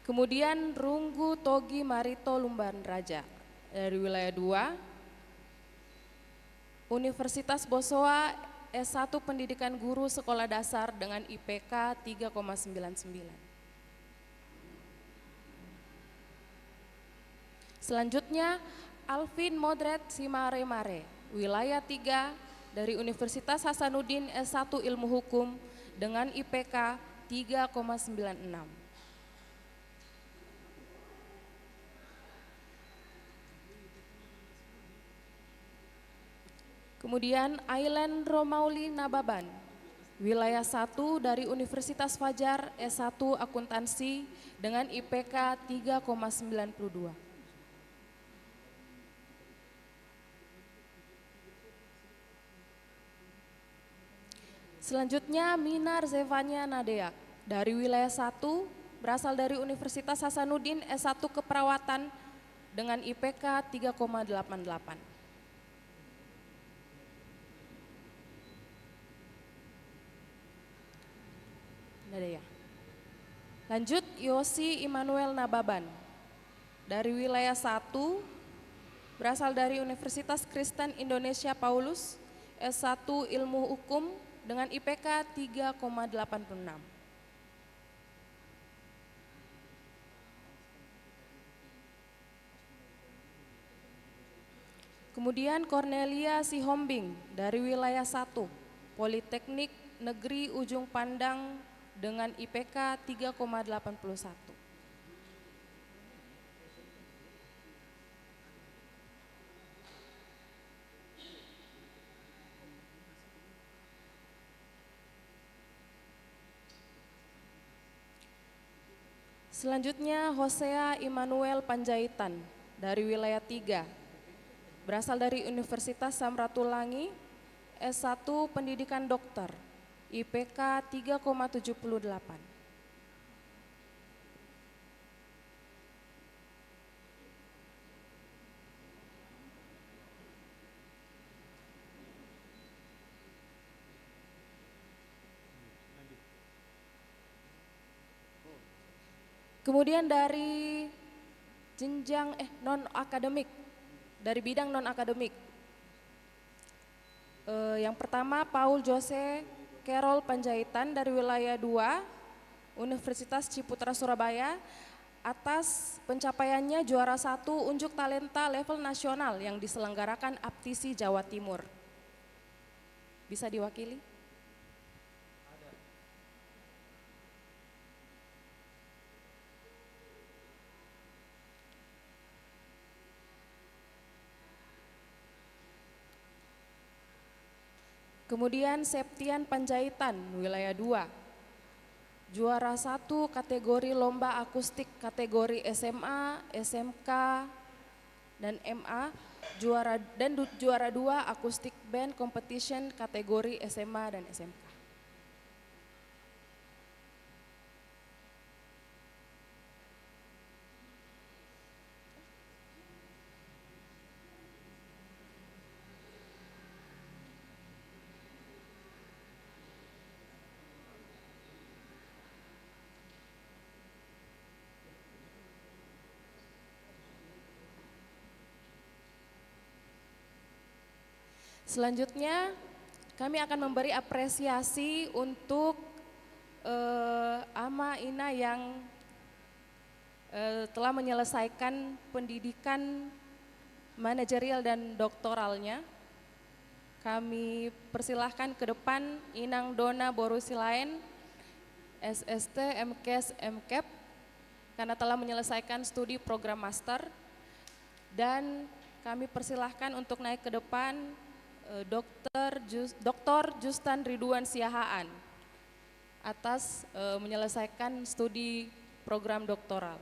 Kemudian Runggu Togi Marito Lumban Raja dari wilayah dua, Universitas Bosowa S satu Pendidikan Guru Sekolah Dasar dengan I P K tiga koma sembilan sembilan. Selanjutnya, Alvin Modret Simaremare, wilayah tiga, dari Universitas Hasanuddin S satu Ilmu Hukum dengan I P K tiga koma sembilan enam. Kemudian Ailen Romauli Nababan, wilayah satu dari Universitas Fajar, S satu Akuntansi dengan I P K tiga koma sembilan puluh dua. Selanjutnya, Minar Zevanya Nadea dari wilayah satu, berasal dari Universitas Hasanuddin, S satu Keperawatan dengan I P K tiga koma delapan delapan. Nadea. Lanjut, Yosi Immanuel Nababan. Dari wilayah satu, berasal dari Universitas Kristen Indonesia Paulus, S satu Ilmu Hukum dengan I P K tiga koma delapan puluh enam. Kemudian Cornelia Sihombing dari wilayah satu, Politeknik Negeri Ujung Pandang dengan I P K tiga koma delapan puluh satu. Selanjutnya, Hosea Immanuel Panjaitan dari wilayah tiga. Berasal dari Universitas Samratulangi, S satu Pendidikan Dokter, I P K tiga koma tujuh puluh delapan. Kemudian dari jenjang, eh, non akademik, dari bidang non akademik. Eh, yang pertama, Paul Jose Carol Panjaitan dari wilayah dua, Universitas Ciputra Surabaya, atas pencapaiannya juara satu unjuk talenta level nasional yang diselenggarakan APTISI Jawa Timur. Bisa diwakili? Kemudian Septian Panjaitan, wilayah dua. Juara satu kategori lomba akustik kategori S M A, S M K, dan M A, juara, dan du-, juara dua akustik band competition kategori S M A dan S M K. Selanjutnya, kami akan memberi apresiasi untuk, eh, ama ina yang, eh, telah menyelesaikan pendidikan manajerial dan doktoralnya. Kami persilahkan ke depan Inang Dona Boru Silaen, S S T, M Kes, M Kep, karena telah menyelesaikan studi program master. Dan kami persilahkan untuk naik ke depan, eh, Doktor Jus-, Doktor Justan Ridwan Siahaan atas, eh, menyelesaikan studi program doktoral.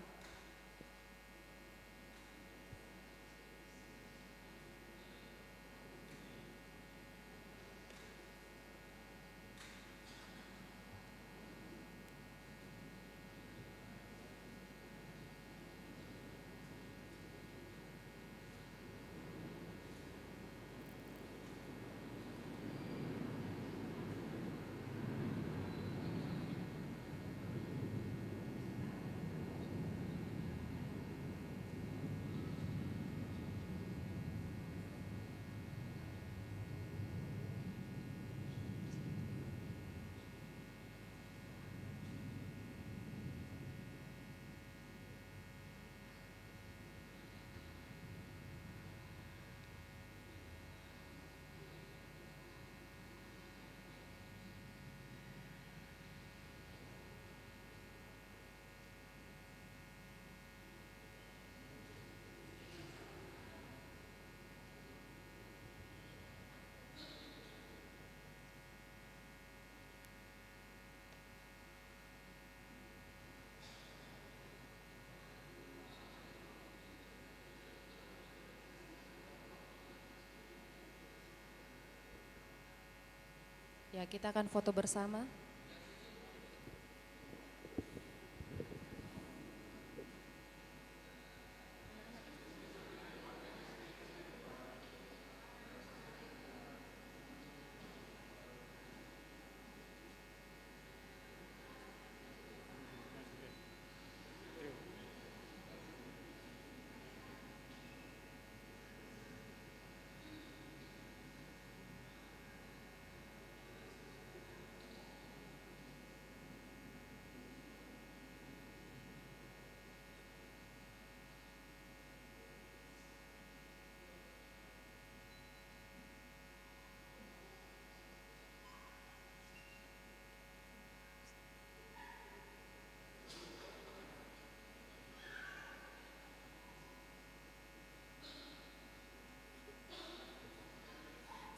Kita akan foto bersama.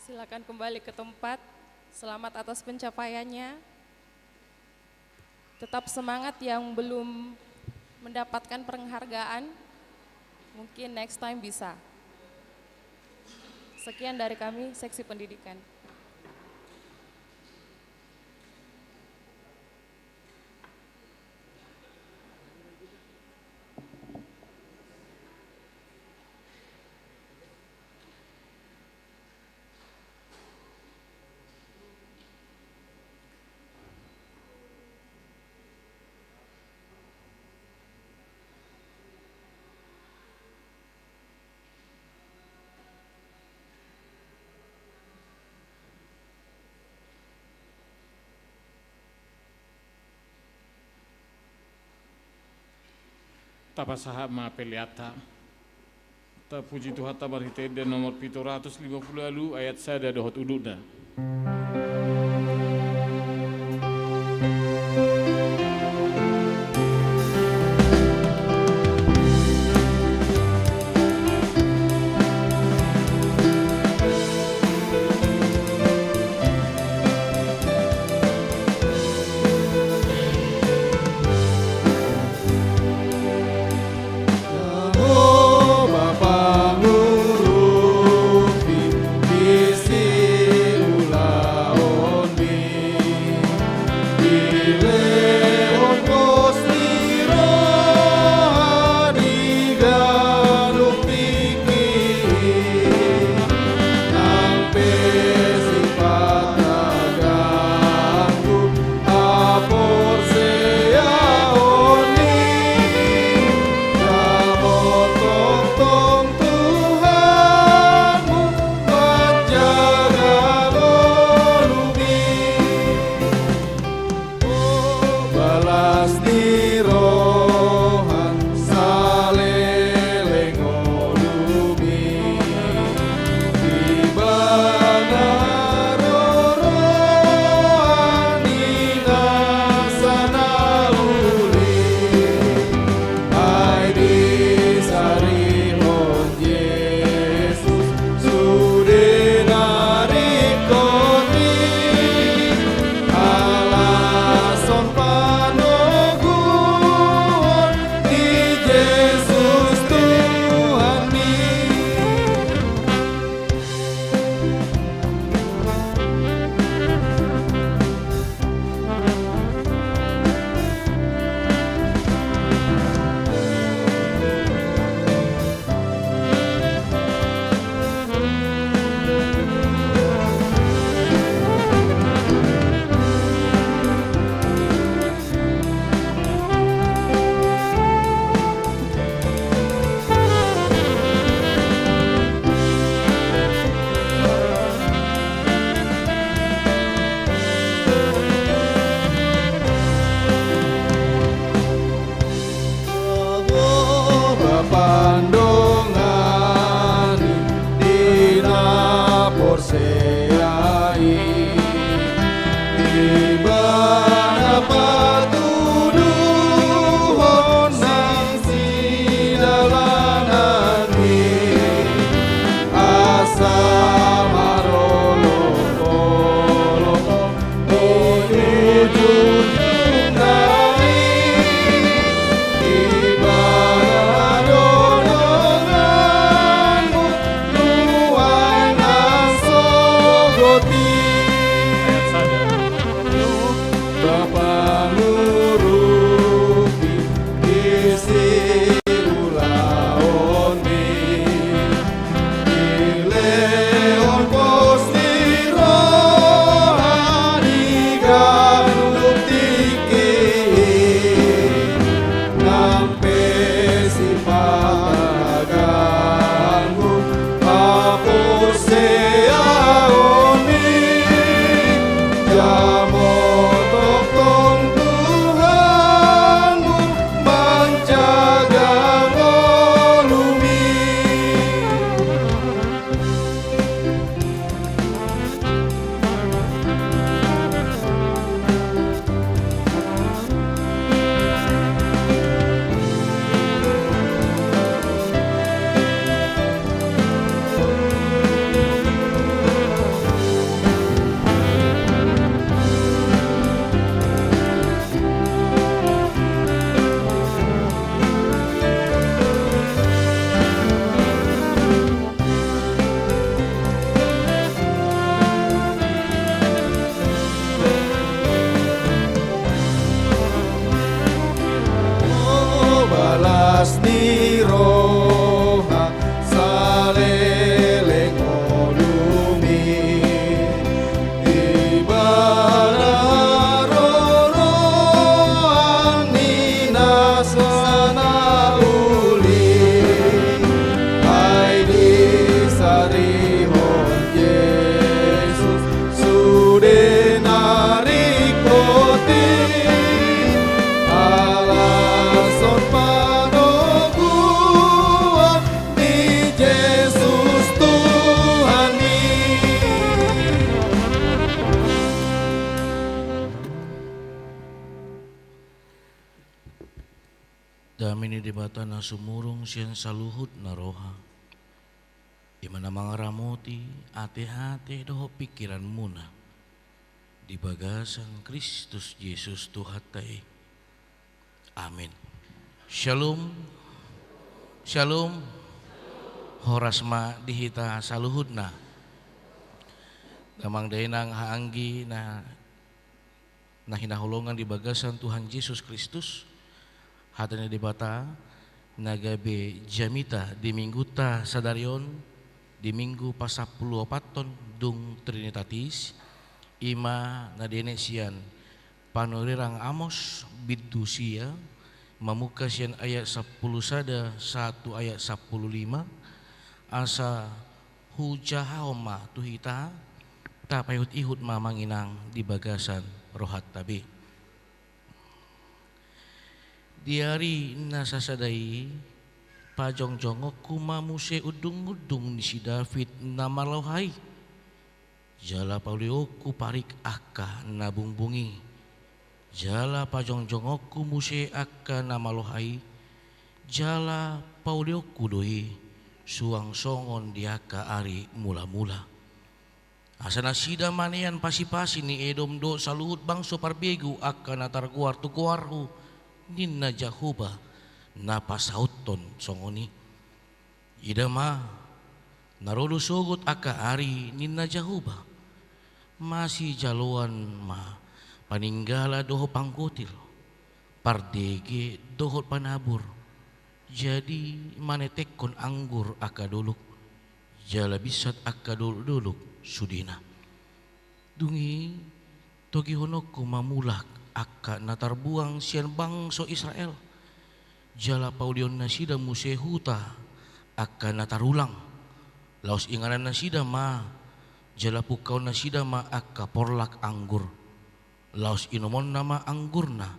Silakan kembali ke tempat. Selamat atas pencapaiannya. Tetap semangat yang belum mendapatkan penghargaan. Mungkin next time bisa. Sekian dari kami, Seksi Pendidikan. Tapasahat ma peleanta. Tapuji Tuhanta marhite ende nomor pitu ratus lima pulu ualu ayat sada dohot udutna. Debata na sumurung sian saluhutna roha, i ma na mangaramoti ate-ate dohot pingkiranmuna di bagasan Kristus Jesus Tuhanta i. Amin. Syalom. Syalom. Horas ma di hita saluhutna. Damang dainang, haha anggi na na hinaholongan di bagasan Tuhan Jesus Kristus, hata ni Debata na gabe jamita di minggunta sadari on, di minggu pasampuluopathon dung Trinitatis, i ma na dienet sian panurirang Amos bindu sia, mamungka sian ayat sampulu sada sahat tu ayat sampulu lima, asa hujahahon ma tu hita, tapaihut-ihut ma amang inang di bagasan rohanta be. Di ari na sasada i, pajongjongonku ma muse undung-undung ni si David na maloha i, jala paulionku parik angka na bungbung i, jala pajongjongonku muse angka na maloha i, jala paulionku do i suang songon di angka ari mula-mula. Asa nasida manean pasi-pasi ni Edom dohot saluhut bangso parbegu angka na targoar tu goarhu, ninna Jahowa, na pasauthon songon i. Ida ma, na ro do sogot angka ari, ninna Jahowa, masijaloan ma paninggala dohot panggotil, pardege dohot panabur, jadi manetekhon anggur angka dolok, jala binsat angka dolok-dolok sudena. Dung i togihononku ma mulak angka na tarbuang sian bangso Israel, jala paulion nasida muse huta angka na tarulang. Laos inganan nasida ma, jala pungkaon nasida ma angka porlak anggur. Laos inumonna ma anggurna,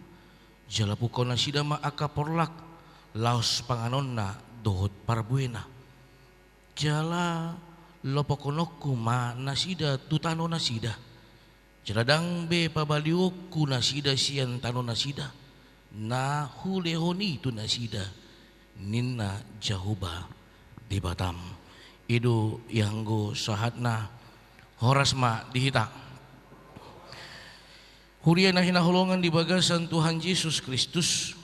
jala pungkaon nasida ma angka porlak, laos panganonna dohot parbuena. Jala lopokhononku ma nasida tu tano nasida, jala ndang be pabalionku nasida sian tano nasida, na hulehon i tu nasida, ninna Jahowa Debatam. I do ianggo sahatna. Horas ma di hita. Huria na hinaholongan di bagasan Tuhan Jesus Kristus,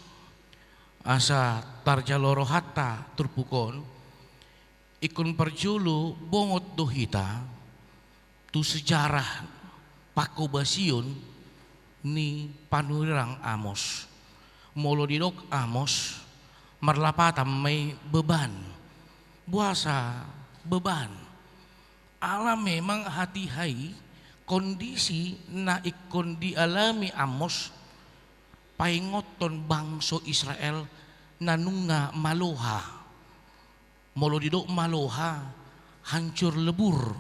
asa tarjalo rohanta turpuk on, ingkon parjolo bongot do hita tu sejarah pangkobasion ni panurirang Amos. Molo didok Amos, marlapatan ma i beban. Boasa beban? Ala memang hatiha i kondisi na ingkon dialami Amos paingothon bangso Israel na nunga maloha. Molo didok maloha, hancur lebur.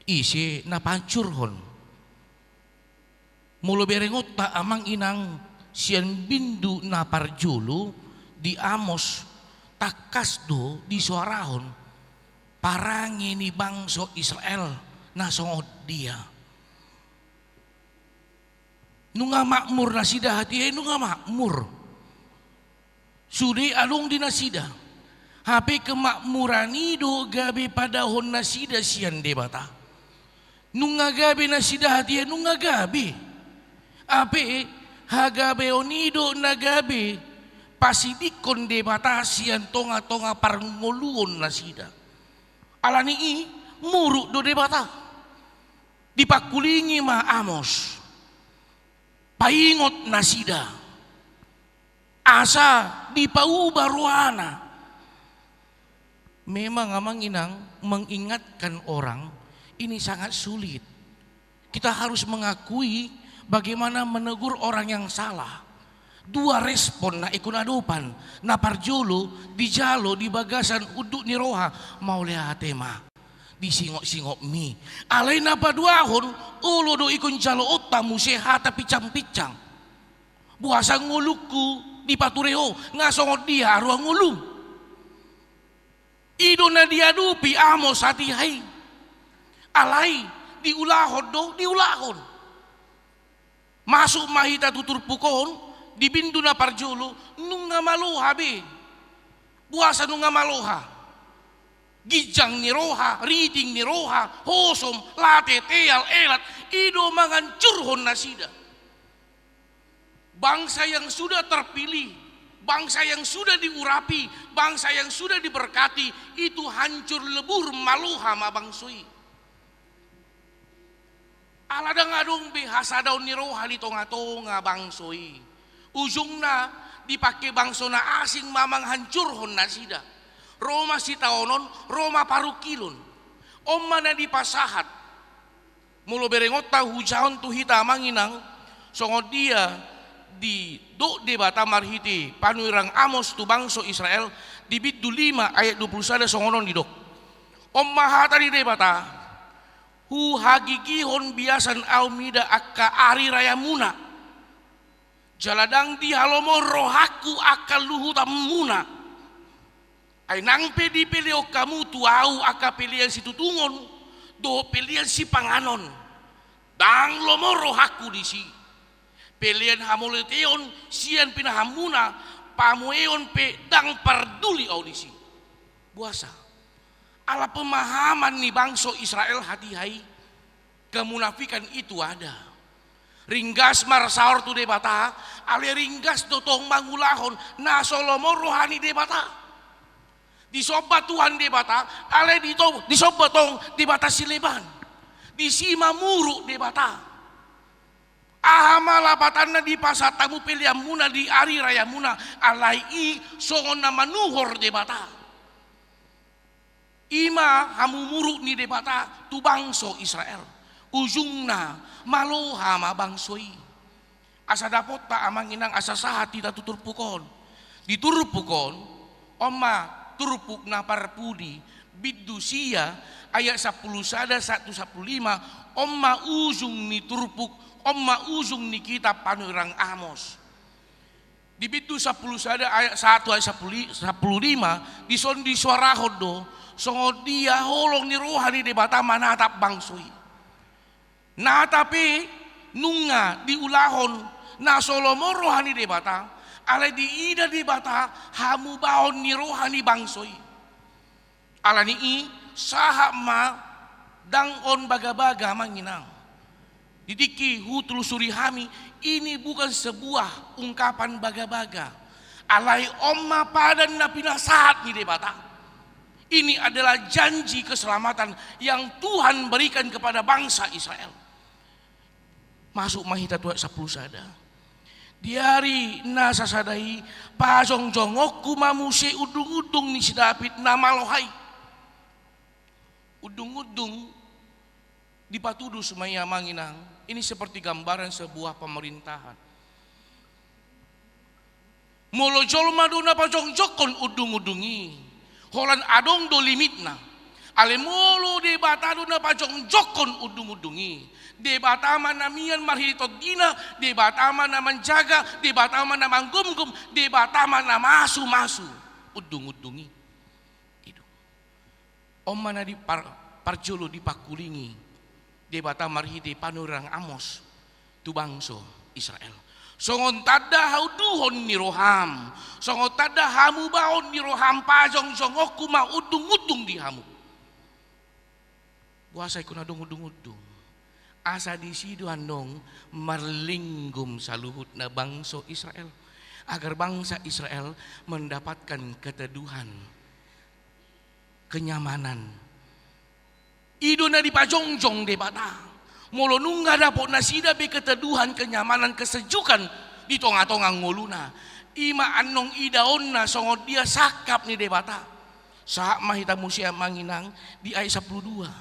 Ise na pahancurhon? Molo berengonta amang inang sian bindu na parjolo di Amos, tangkas do disoarahon parange ni bangso Israel na songon dia. Nunga makmur nasida hatiha i, nunga makmur. Sude adong di nasida. Hape kemakmuran i do gabe padahon nasida sian Debata. Nunga gabe nasida hatiha i, nunga gabe. Hape hagabeon i do na gabe pasidingkon Debata sian tonga-tonga parngoluon nasida. Alani i muruk do Debata. Dipangkulingi ma Amos. Paingot nasida. Asa dipauba rohana. Memang amang inang, mengingatkan orang ini sangat sulit. Kita harus mengakui bagaimana menegur orang yang salah. Dua respon na ingkon adopan. Na parjolo, dijalo di bagasan unduk ni roha, mauliate ma. Disingot-singotmi. Alai na paduahon, olo do ingkon jaloonta muse hata pinsang-pinsang. Boasa ngolungku dipature ho, nga songon dia roha ngolum? I do na diadopi Amos hatiha i. Alai diulahon do, diulahon. Masuk ma hita tu turpuk on, Di bindu na parjolo, nunga maloha be. Boasa nunga maloha? Ginjang ni roha, riting ni roha, hosom, late, teal, elat, i do mangancurhon nasida. Bangsa yang sudah terpilih, bangsa yang sudah diurapi, bangsa yang sudah diberkati, itu hancur lebur, maloha ma bangso i. Ala ndang adong be hasadaon ni roha di tonga-tonga bangso i. Ujungna dipangke bangso na asing ma manghancurhon nasida. Ro ma sitaonon, ro ma parungkilon. On ma na dipasahat. Molo berengonta hujahahon tu hita, amang inang, songon dia didok Debata marhite panurirang Amos tu bangso Israel, di bindu lima ayat dua pulu sada songon on didok. On ma hata ni Debata, huhagigihon biasan ahu mida angka ari rayamuna. Jala ndang dihalomohon rohangku angka luhutanmuna. Ai nang pe dipeleon hamu tu ahu angka pelean situtungon, dohot pelean sipanganon. Ndang lomo rohangku disi. Pelean hamauliateon sian pinahanmuna, pamueon pe ndang parduli ahu disi. Boasa? Ala pemahaman ni bangso Israel hatiha i, kemunafikan itu ada. Ringgas marsaor tu Debata, alai ringgas do tong mangulahon na so lomo roha ni Debata. Disomba Tuhan Debata, alai dito-, disomba tong debata sileban. Disi ma muruk Debata. Aha ma lapatanna dipasahat hamu peleanmuna di ari rayamuna, alai i songon na manuhor Debata. I ma hamumuruk ni Debata tu bangso Israel. Ujungna maloha ma bangso i. Asa dapotta, amang inang, asa sahat hita tu turpuk on. Di turpuk on, on ma turpuk na parpudi, bindu sia, ayat sampulu sada sahat tu sampulu lima, on ma ujung ni turpuk, on ma ujung ni kitab panurirang Amos. Di bindu sampulu sada ayat satu, ayat sampulu li-, sampulu lima, dison disuarahon do songon dia holong ni roha ni Debata manatap bangso i. Nata pe nunga diulahon na so lomo roha ni Debata, alai diida Debata hamubaon ni roha ni bangso i. Ala ni i, sahat ma, ndang on bagabaga, amang inang. Di tingki hutelusuri hami, ini bukan sebuah ungkapan bagabaga. Alai on ma padan na pinasahat ni Debata. Ini adalah janji keselamatan yang Tuhan berikan kepada bangsa Israel. Masuk ma hita tu ayat sampulu sada. Di ari na sasada i, pajongjongonku ma muse undungundung ni si Daud na maloha i. Undungundung dipatudos ma i, amang inang. Ini seperti gambaran sebuah pemerintahan. Molo jolma do na pajongjongkon undungundung i, holan adong do limitna. Alai molo Debata do na pajongjongkon undungundung i, Debata ma na mian marhite tondina, Debata ma na manjaga, Debata ma na manggomgom, Debata ma na masumasu undungundung i. I do. On ma na di par-, parjolo dipangkulingi Debata marhite panurirang Amos tu bangso Israel. Songon tanda haunduhon ni roham, songon tanda hamubaon ni roham, pajongjongonku ma undungundung di hamu. Boasa ingkon adong undungundung? Asa disi do annon marlinggom saluhutna bangso Israel, agar bangsa Israel mendapatkan keteduhan, kenyamanan. I do na dipajongjong Debata. Molo nunga dapot nasida be keteduhan, kenyamanan, kesejukan di tongatonga ngoluna, i ma annon idaonna songon dia sangkap ni Debata. Sahat ma hita muse, amang inang, di ayat sampulu dua.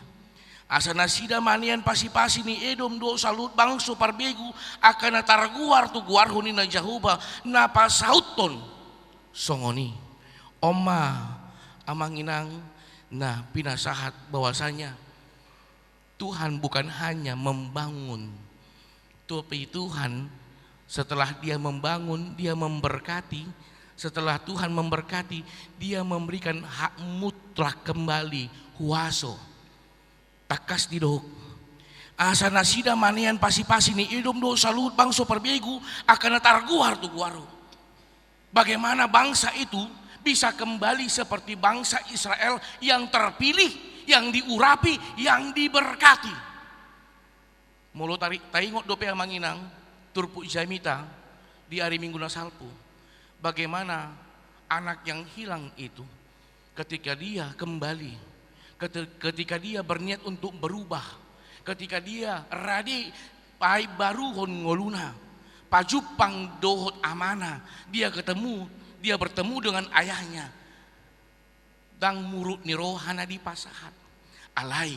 Asa nasida manean pasipasi ni Edom dohot saluhut bangso parbegu, angka na targoar tu goarhu, ninna Jahowa, na pasauthon songon i. On ma, amang inang, na pinasahat bahwasanya Tuhan bukan hanya membangun, tapi Tuhan, setelah Dia membangun, Dia memberkati. Setelah Tuhan memberkati, Dia memberikan hak mutlak kembali, huaso. Tangkas didok, Asa nasida manean pasipasi ni Edom dohot saluhut bangso parbegu, angka na targoar tu goarhu. Bagaimana bangsa itu bisa kembali seperti bangsa Israel yang terpilih, yang diurapi, yang diberkati? Molo tari-, taingot dope amang inang, turpuk jamita di ari Minggu na salpu. Bagaimana anak yang hilang itu, ketika dia kembali, keti-, ketika dia berniat untuk berubah, ketika dia rade paimbaruhon ngoluna, pajumpang dohot amana, dia ketemu, dia bertemu dengan ayahnya. Ndang muruk ni roha na dipasahat. Alai,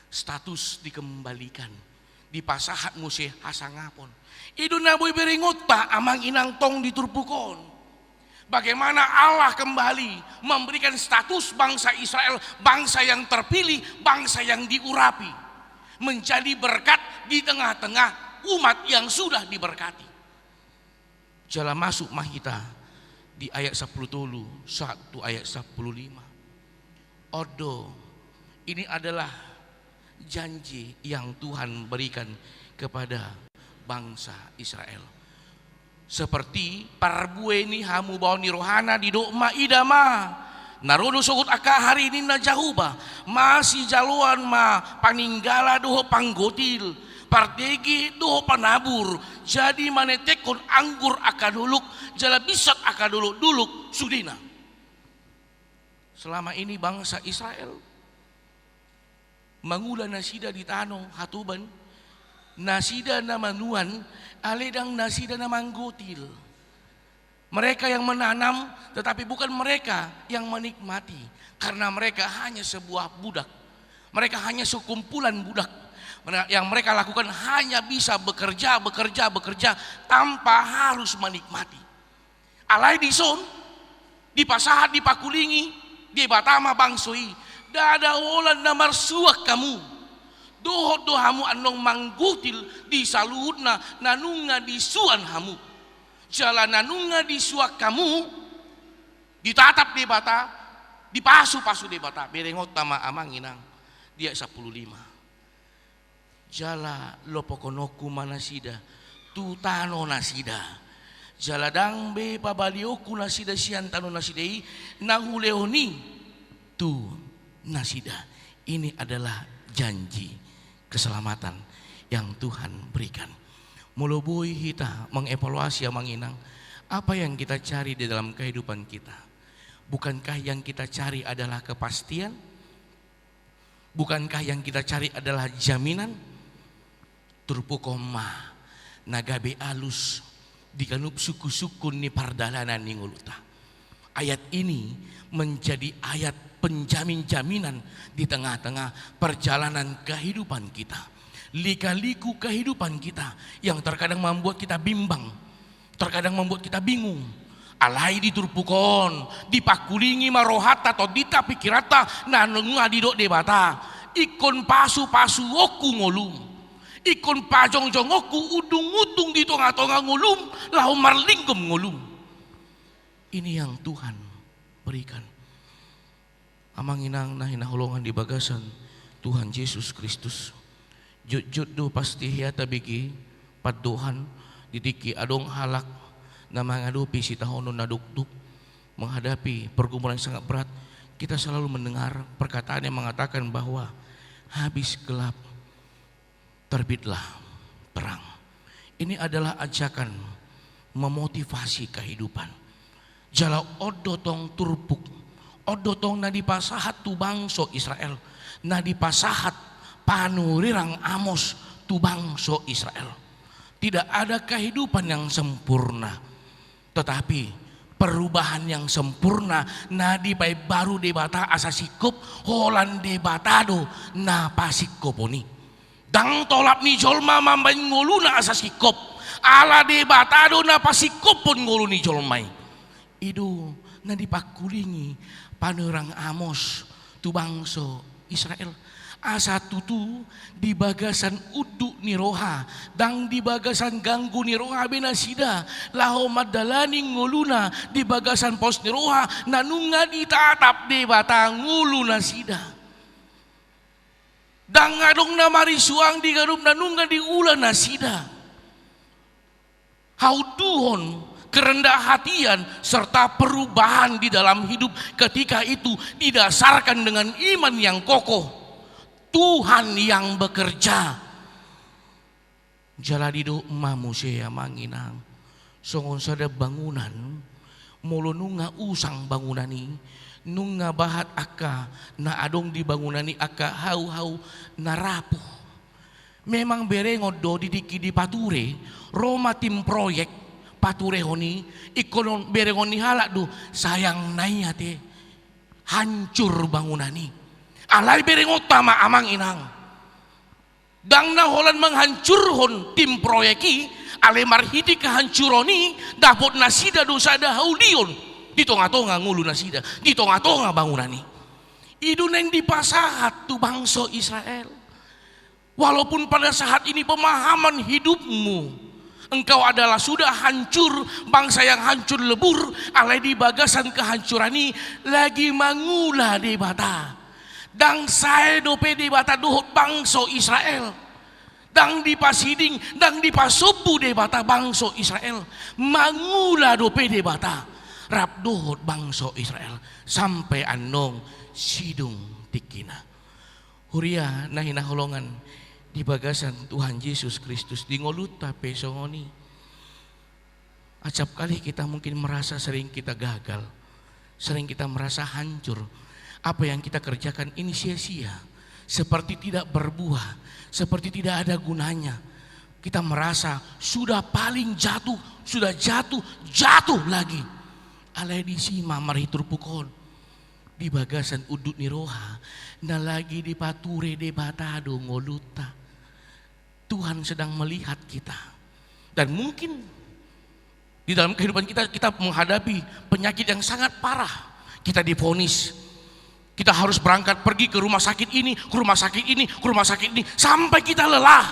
status dikembalikan. Dipasahat muse hasangapon. I do na boi berengonta amang inang tong di turpuk on. Bagaimana Allah kembali memberikan status bangsa Israel, bangsa yang terpilih, bangsa yang diurapi, menjadi berkat di tengah-tengah umat yang sudah diberkati. Jala masuk ma hita di ayat sampulu tolu sahat tu ayat sampulu lima. On do, ini adalah janji yang Tuhan berikan kepada bangsa Israel. Seperti parbue ni hamubaon ni rohana, didok ma, ida ma, na ro do sogot angka ari ninna Jahowa, masijaloan ma paninggala dohot panggotil, partege dohot panabur, jadi manetekhon anggur angka dolok, jala binsat angka dolok-dolok sudena. Selama ini bangsa Israel mangula nasida di tano hatoban, nasida na manuan, alai ndang nasida na manggotil. Mereka yang menanam, tetapi bukan mereka yang menikmati, karena mereka hanya sebuah budak. Mereka hanya sekumpulan budak yang mereka lakukan hanya bisa bekerja, bekerja, bekerja tanpa harus menikmati. Alai dison, dipasahat, dipangkulingi Debata ma bangso i, ndada holan na marsuan hamu. Dohot do hamu annon manggotil di saluhutna na nunga disuan hamu. Jala na nunga disuan hamu, ditatap Debata, dipasupasu Debata. Berengonta ma amang inang di ayat sampulu lima. Jala lopokhononku ma nasida tu tano nasida. Jala ndang be pabalionku nasida sian tano nasida i na hulehon i tu nasida. Ini adalah janji keselamatan yang Tuhan berikan. Molo boi hita mengevaluasi amang inang, apa yang kita cari di dalam kehidupan kita? Bukankah yang kita cari adalah kepastian? Bukankah yang kita cari adalah jaminan? Turpuk on ma na gabe alus di ganup sungkunsungkun ni pardalanan ni ngolunta. Ayat ini menjadi ayat penjamin-jaminan di tengah-tengah perjalanan kehidupan kita. Lika-liku kehidupan kita yang terkadang membuat kita bimbang, terkadang membuat kita bingung. Alai di turpuk on, dipangkulingi ma rohanta, tondinta, pikiranta, na nunga didok Debata, ingkon pasupasuonku ngolum. Ingkon pajongjongonku undung-undung di tonga-tonga ngolum, laho marlinggom ngolum. Ini yang Tuhan berikan. Amang inang na hinaholongan di bagasan Tuhan Jesus Kristus. Jotjot do pasti hea tabege pandohan di tingki adong halak na mangadopi sitaonon na dokdok, menghadapi pergumulan yang sangat berat. Kita selalu mendengar perkataan yang mengatakan bahwa habis gelap, terbitlah terang. Ini adalah ajakan memotivasi kehidupan. Jala on do tong turpuk, on do tong na dipasahat tu bangso Israel, na dipasahat panurirang Amos tu bangso Israel. Tidak ada kehidupan yang sempurna. Tetapi perubahan yang sempurna na dipaimbaru Debata asa singkop, holan Debata do na pasingkopon i. Ndang tolap ni jolma mambahen ngoluna asa singkop, ala Debata do na pasingkophon ngolu ni jolma i. I do na dipangkulingi panurirang Amos tu bangso Israel. Asa tutu di bagasan unduk ni roha, ndang di bagasan ganggu ni roha be nasida, laho mandalani ngoluna di bagasan pos ni roha, na nunga ditatap Debata ngolu nasida. Ndang adong na marisuang di ganup na nunga diula nasida. Haunduhon, kerendahan hati, serta perubahan di dalam hidup ketika itu didasarkan dengan iman yang kokoh. Tuhan yang bekerja. Jala didok ma muse, amang inang, songon sada bangunan, molo nunga usang bangunan i, nunga bahat angka na adong di bangunan i, angka hau-hau na rapuh. Memang berengon do di tingki dipature, ro ma tim proyek paturehon i, ingkon berengon ni halak do, sayang nai ate, hancur bangunan i. Alai berengonta ma, amang inang. Ndang na holan manghancurhon tim proyek i, alai marhite kehancuron i, dapot nasida do sada haulion di tonga-tonga ngolu nasida, di tonga-tonga bangunan i. I do naeng dipasahat tu bangso Israel. Walaupun pada saat ini pemahaman hidupmu, engkau adalah sudah hancur, bangsa yang hancur lebur, alai di bagasan kehancuran i lagi mangula Debata. Ndang sae dope Debata dohot bangso Israel. Ndang dipasiding, ndang dipasombu Debata bangso Israel. Mangula dope Debata rap dohot bangso Israel sampe annon sidung tingkina. Huria na hinaholongan di bagasan Tuhan Jesus Kristus, di ngolunta pe songon i. Acap kali kita mungkin merasa sering kita gagal, sering kita merasa hancur. Apa yang kita kerjakan ini sia-sia, seperti tidak berbuah, seperti tidak ada gunanya. Kita merasa sudah paling jatuh, sudah jatuh, jatuh lagi. Alai disi ma marhite turpuk on, di bagasan unduk ni roha na lagi dipature Debata do ngolunta. Tuhan sedang melihat kita. Dan mungkin di dalam kehidupan kita, kita menghadapi penyakit yang sangat parah. Kita divonis, kita harus berangkat pergi ke rumah sakit ini, ke rumah sakit ini, ke rumah sakit ini, sampai kita lelah.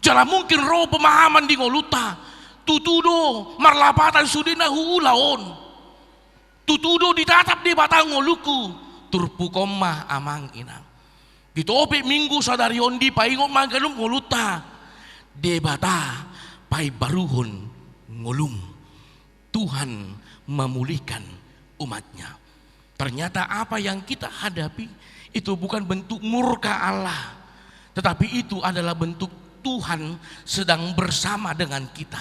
Jala mungkin ro pemahaman di ngolunta, tutu do marlapatan sude na huula on. Tutu do ditatap Debata ngolungku. Turpuk on ma, amang inang. Di topik Minggu sadari on dipaingot ma ganup ngolunta, Debata paimbaruhon ngolum. Tuhan memulihkan umat-Nya. Ternyata apa yang kita hadapi itu bukan bentuk murka Allah, tetapi itu adalah bentuk Tuhan sedang bersama dengan kita.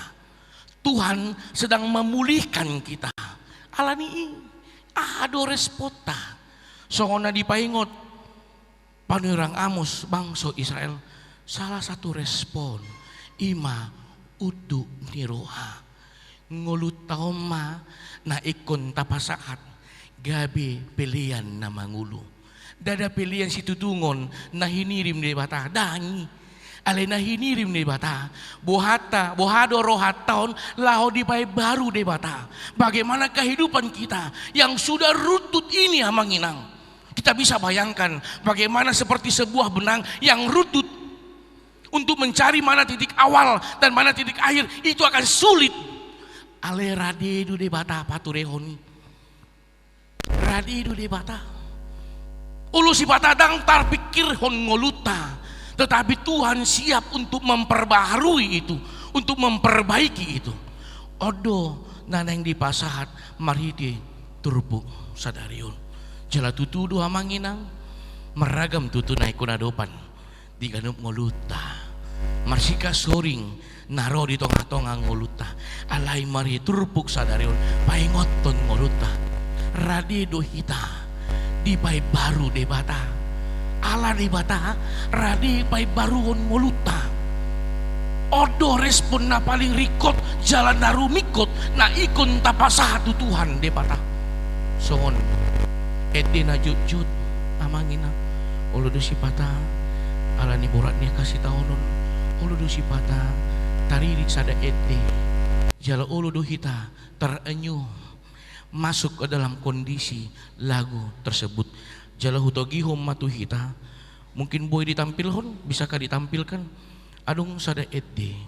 Tuhan sedang memulihkan kita. Alani i, aha do responta? Songon na dipaingot panurirang Amos bangso Israel, salah satu respon i ma unduk ni roha. Ngolunta on ma na ingkon tapasahat gabe pelean na mangolu. Ndada pelean situtungon na hinirim Debata, ndang i. Alai na hinirim Debata, bohata, boha do rohanta on laho dipaimbaru Debata. Bagaimana kehidupan kita yang sudah runtuh ini, amang inang? Kita bisa bayangkan bagaimana seperti sebuah benang yang runtuh. Untuk mencari mana titik awal dan mana titik akhir, itu akan sulit. Alai rade do Debata paturehon i. Rade do Debata. Olo sipata ndang tarpikirhon ngolunta, tetapi Tuhan siap untuk memperbaharui itu, untuk memperbaiki itu. On do na naeng dipasahat marhite turpuk sadari on. Jala tutu do, amang inang, marragam tutu na ingkon adopan di ganup ngolunta. Marsika soring na ro di tonga-tonga ngolunta. Alai marhite turpuk sadari on paingothon ngolunta, rade do hita dipaimbaru Debata. Ala Debata rade paimbaruhon ngolunta. On do respon na paling ringkot jala na rumingkot na ingkon tapasahat tu Tuhan Debata. Songon ende na jotjot, amang inang. Olo do sipata, ala ni borat ni angka sitaonon, olo do sipata taririt sada ende. Jala olo do hita terenyuh masuk ke dalam kondisi lagu tersebut. Jala hutogihon ma tu hita, mungkin boi ditampilhon, bisakah ditampilkan? Adong sada ende.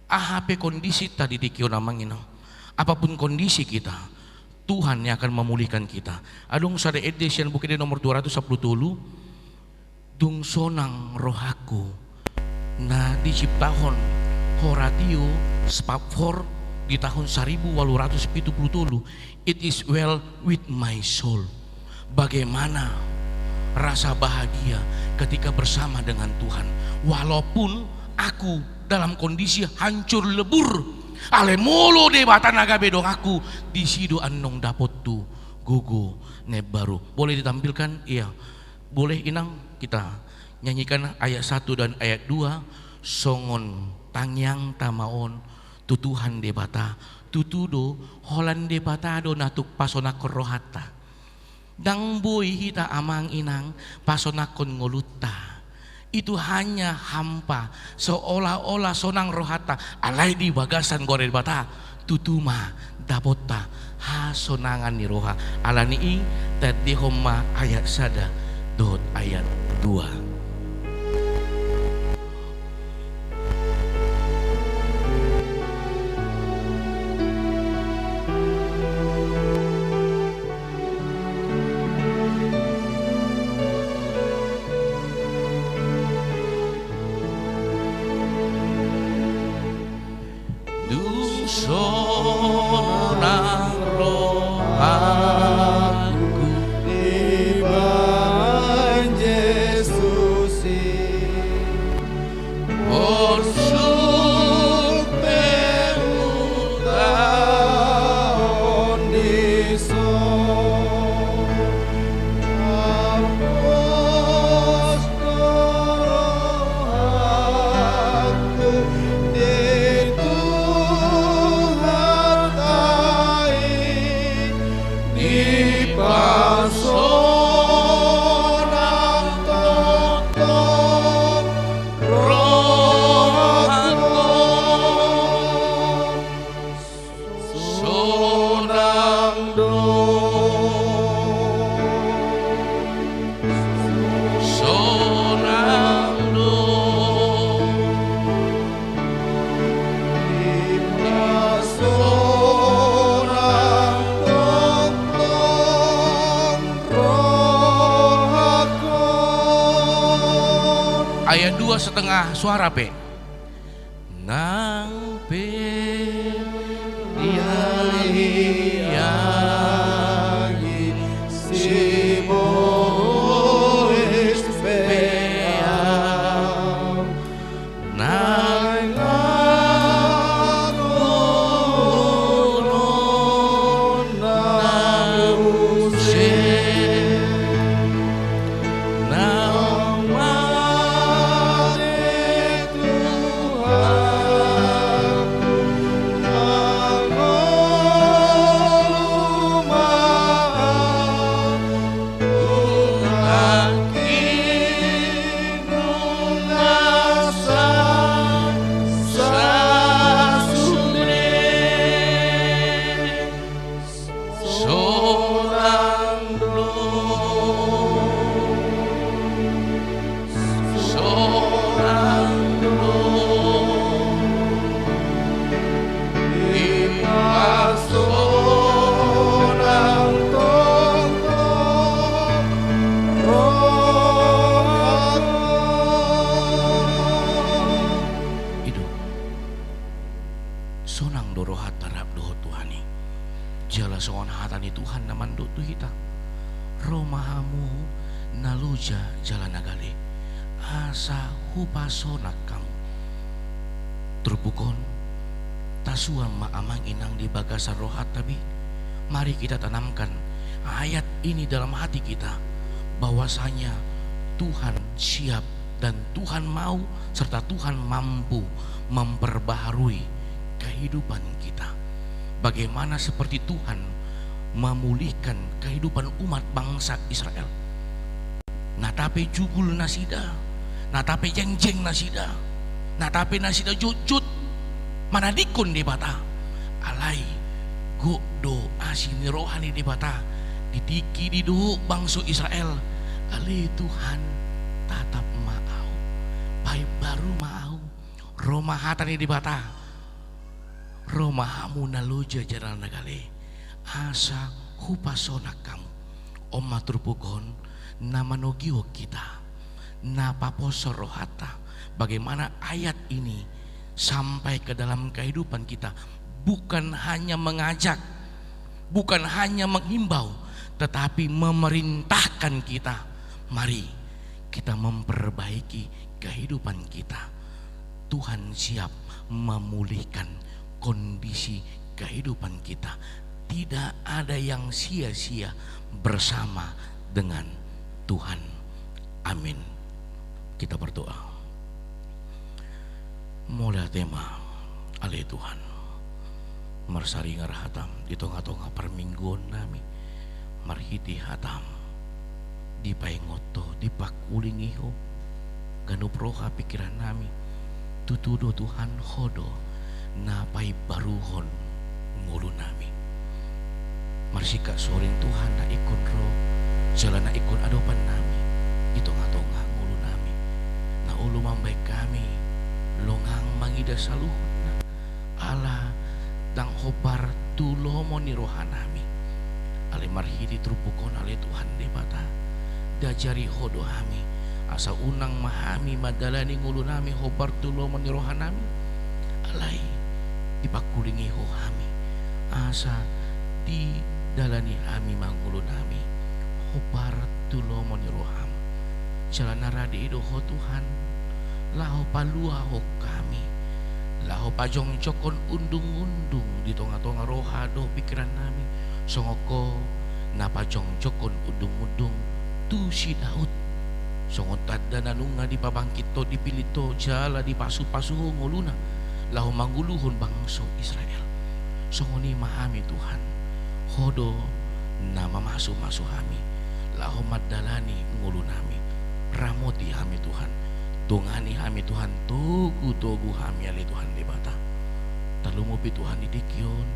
Aha pe kondisita di tingki on, amang inang, apapun kondisi kita, Tuhan yang akan memulihkan kita. Adong sada ende sian Buku Ende nomor dua ratus sapuluh tolu. Tung sonang rohangku, na diciptahon Horatio Spafford di tahun saribu walu ratus pitu pulu tolu, "It is well with my soul." Bagaimana rasa bahagia ketika bersama dengan Tuhan, walaupun aku dalam kondisi hancur lebur. Alai molo Debata na gabe donganku, disi do annon dapothu gogo na imbaru. Boleh ditampilkan? Iya. Boleh, Inang, kita nyanyikan ayat satu dan ayat dua songon tangiangta ma on tu Tuhan Debata. Tutu do, holan Debata do na tung pasonangkon rohanta. Ndang boi hita, Amang Inang, pasonangkon ngolunta. Itu hanya hampa, seolah-olah sonang rohanta, alai di bagasan goar ni Debata tutu ma dapotta hasonangan ni roha. Alani i, tandehon ma ayat sada dohot ayat dua. Dung sonang rohangku dibahen Jesus i, porsuk pe huta on dison. Tapos do rohangku di Tuhanta i, dipasonang tongtong rohangku. Sonang do, sonang do, dipasonang tongtong rohangku. Ayat dua setengah suara pe. Nang pe di ahi sibolis pe ahu, nang ahu na muse. Nang mate Tuhanku, na ngolu ma ahu, tu nangkining nasa sasude. Sonang do, sonang do, dipasonang tongtong rohangku. I do. Sonang do rohanta rap dohot Tuhan i. Jala songon hata ni Tuhan na mandok tu hita: Ro ma hamu na loja jala na gale, asa hupasonang hamu. Turpuk on, tasuan ma amang inang di bagasan rohanta be. Mari kita tanamkan ayat ini dalam hati kita, bahwasanya Tuhan siap dan Tuhan mau serta Tuhan mampu memperbaharui kehidupan kita. Bagaimana seperti Tuhan memulihkan kehidupan umat bangsa Israel. Na tape jugul nasida, na tape jengjeng nasida, na tape nasida jotjot manadingkon Debata. Alai gok do asi ni roha ni Debata di tingki didok bangso Israel: Ale Tuhan, tatap ma ahu, baen baru ma ahu. Ro ma hata ni Debata: Ro ma hamu na loja jala na gale, asa hupasonang hamu. On ma turpuk on na manogihon hita na paposo rohanta, bagaimana ayat ini sampai ke dalam kehidupan kita, bukan hanya mengajak, bukan hanya menghimbau, tetapi memerintahkan kita, mari kita memperbaiki kehidupan kita. Tuhan siap memulihkan kondisi kehidupan kita. Tidak ada yang sia-sia bersama dengan Tuhan. Amin. Kita berdoa. Mauliate ma, ale Tuhan, marsaringar hataM di tonga-tonga parmingguonnami, marhite hataM. Dipaingot Ho, dipangkulingi Ho ganup roha pingkirannami. Tutu do Tuhan, Ho do na paimbaruhon ngolunami. Marsingkat soring Tuhan na ingkon ro jala na ingkon adopannami di tonga-tonga ngolunami, na olo mambahen hami longang mangida saluhutna, ala ndang hombar tu lomo ni rohanami. Alai marhite turpuk on, ale Tuhan Debata, diajari Ho do hami, asa unang ma hami mandalani ngolunami hombar tu lomo ni rohanami. Alai dipangkulingi Ho hami, asa didalani hami ma ngolunami hombar tu lomo ni rohaM. Jala na rade do Ho Tuhan, laho paluahon hami, laho pajongjongkon undung-undung di tonga-tonga roha dohot pingkirannami, songon Ho na pajongjongkon undung-undung tu si Daud, songon tanda na nunga dipabangkit Ho, dipillit Ho jala dipasu-pasu Ho ngoluna, laho manguluhon bangso Israel. Songon i ma hami Tuhan, Ho do na mamasu-masu hami laho mandalani ngolunami. Ramoti hami Tuhan, dongani hami Tuhan, togu-togu hami ale Tuhan Debata. Tarlumobi Tuhan di tingki on,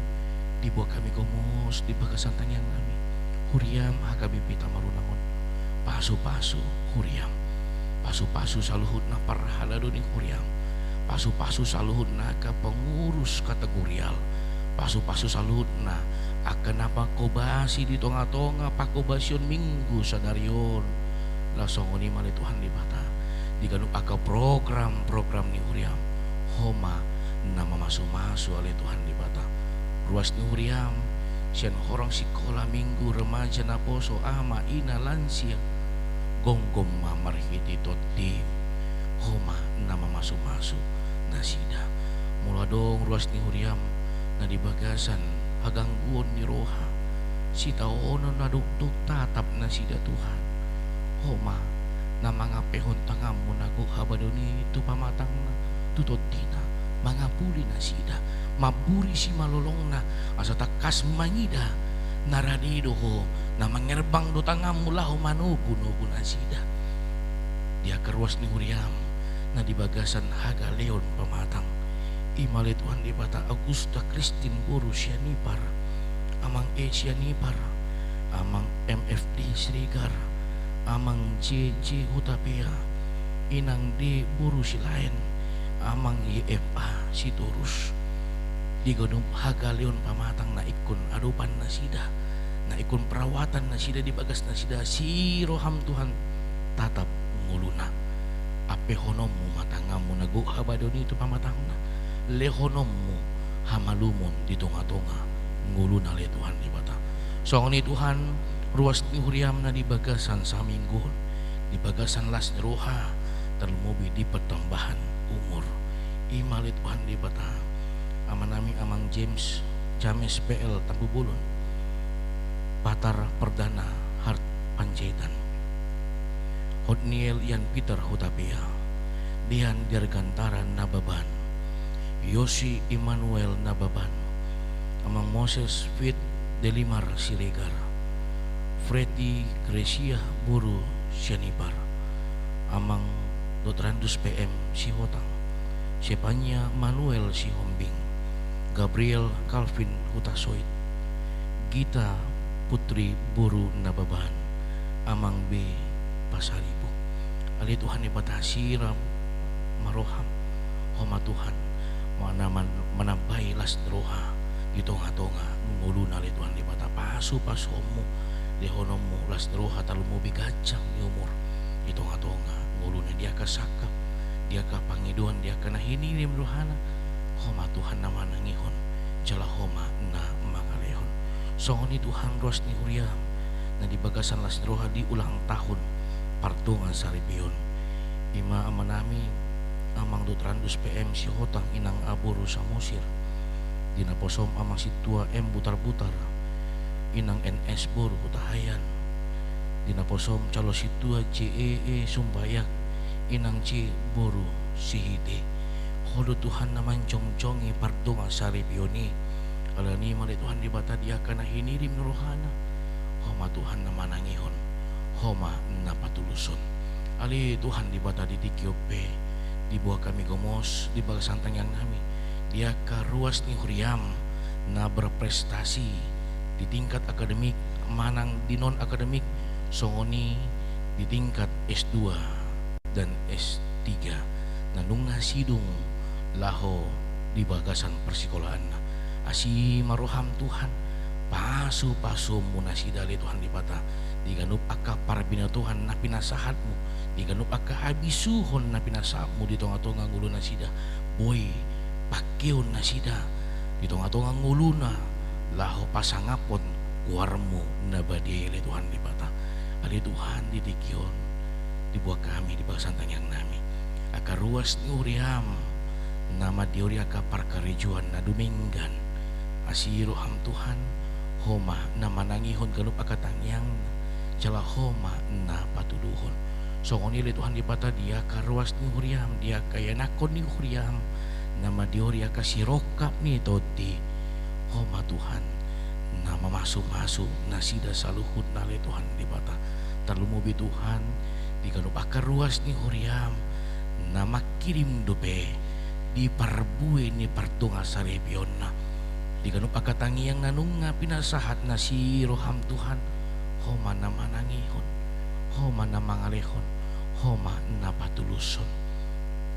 diboan hami gomos di bagasan tangiangnami huriaM, HKBP Tamarunang on. Pasu-pasu huriaM. Pasu-pasu saluhutna parhalado ni huriaM. Pasu-pasu saluhutna angka pengurus kategorial. Pasu-pasu saluhutna angka na mangkobasi di tonga-tonga pangkobasion Minggu sadari on. Laos songon i ma ale Tuhan Debata, di ganup angka program-program ni huriaM, Ho ma na mamasu-masu ale Tuhan Debata. Ruas ni huriaM, sian horong sikola, Minggu, remaja, naposo, ama, ina, lansia, gomgom ma marhite tondiM, Ho ma na mamasu-masu nasida. Molo adong ruas ni huriaM na di bagasan hagangguon ni roha, sitaonon na dokdok tatap nasida Tuhan, Ho ma na mangampehon tanganMu na gok habadeon i tu pamatangna, tu tondina, mangapuli nasida, mamburi simalolongna, asa tangkas mangida na rade do Ho, na mangerbang do tanganMu laho manogu-nogu nasida. Di angka ruas ni huriaM na di bagasan hagaleon pamatang, i ma ale Tuhan Debata, Augusta Kristin boru Sianipar, Amang E Sianipar, Amang M F D Siregar, Amang J J Hutapea, Inang D boru Silaen, Amang Y M A Sitorus. Di ganup hagaleon pamatang na ingkon adopan nasida, na ingkon perawatan nasida, di bagas nasida, asi rohaM Tuhan tatap ngoluna. AmpehononMu ma tanganMu na gok habadeon i tu pamatangna, lehononMu hamalumon di tonga-tonga ngoluna ale Tuhan Debata. Songon i Tuhan, ruas ni huriaM na di bagasan saminggu on, di bagasan las ni roha, tarlumobi di pertambahan umur, i ma ale Tuhan Debata, amanami Amang James, James P L Tampubolon, Patar Perdana Hart Panjaitan, Hotniel Yan Peter Hutapea, Dean Dirgantara Nababan, Yosi Immanuel Nababan, Amang Moses Fit Delimar Siregar, Freddy Gracia boru Sianipar, Amang Dotrandus P M Sihotang, Sepania Manuel Sihombing, Gabriel Calvin Hutasoit, Gita Putri boru Nababan, Amang B Pasaribu. Ale Tuhan Debata, sirap ma rohaM, Ho ma Tuhan, mana man-, manambai las ni roha di tonga-tonga ngoluna ale Tuhan Debata, pasu-pasuonMu, lehononMu las ni roha, tarlumobi ganjang ni umur. di tonga-tonga ngoluna, di angka sangkap, di angka pangidoan, di angka na hinirim ni rohana. Ho ma Tuhan na manangihon, jala Ho ma na mangalehon. Songon i Tuhan, ruas ni huriaM na di bagasan las ni roha di ulang tahun pardongansaripeon, i ma amanami Amang Dotrandus P M Sihotang, Inang A boru Samosir, di naposoM Amang Sintua M Butarbutar, Inang N S boru Hutahaean, di naposoM Calo Sintua J E E Sumbayak, Inang C boru Sihite. Ho do Tuhan na manjongjongi pardongansaripeon i. Alani i ma ale Tuhan Debata, di angka na hinirim ni rohana, Ho ma Tuhan na manangihon, Ho ma na patuluson. Ale Tuhan Debata, di tingki on pe diboan hami gomos di bagasan tangiangnami, di angka ruas ni huriaM na berprestasi di tingkat akademik manang di non akademik, songon i di tingkat S dua dan S tiga na nunga sidung laho di bagasan parsikolaanna. Asi ma rohaM Tuhan, pasu-pasuonMu nasida ale Tuhan Debata, di ganup angka parbinotoan na pinasahatMu, di ganup angka habisuhon na pinasahatMu di tonga-tonga ngolu nasida. Boi pangkeon nasida di tonga-tonga ngoluna laho pasangaphon goarMu na badia i ale Tuhan Debata. Ale Tuhan, di tingki on diboan hami di bagasan tangiangnami angka ruas ni huriaM na mandiori angka parkarejoan na dumenggan. Asi rohaM Tuhan, Ho ma na manangihon ganup angka tangiangna, jala Ho ma na patuluhon. Songon i ale Tuhan Debata, di angka ruas ni huriaM, di angka ianakhon ni huriaM na mandiori angka sirongkap ni tondi, Ho ma Tuhan na mamasu-masu nasida saluhutna ale Tuhan Debata. Tarlumobi Tuhan, di ganup angka ruas ni huriaM na mangkirim dope di parbue ni pardongansaripeonna, di ganup angka tangiang na nunga pinasahat nasida, rohaM Tuhan, Ho ma na manangihon, Ho ma na mangalehon, Ho ma na patuluson.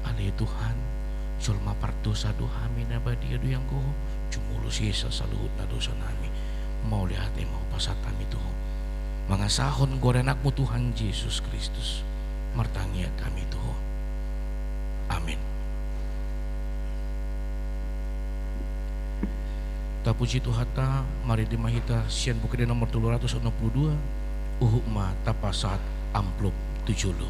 Ale Tuhan, jolma pardosa do hami, na badia do ianggo Ho, jumolo sesa saluhutna dosanami. Mauliate ma hupasahat hami tu Ho, mangasahon goar ni AnakMu Tuhan Jesus Kristus, martangiang hami tu Ho. Amin. Tapuji Tuhanta, marende ma hita sian Buku Ende nomor tolu ratus onom pulu dua, huhut ma tapasahat amplop tu jolo.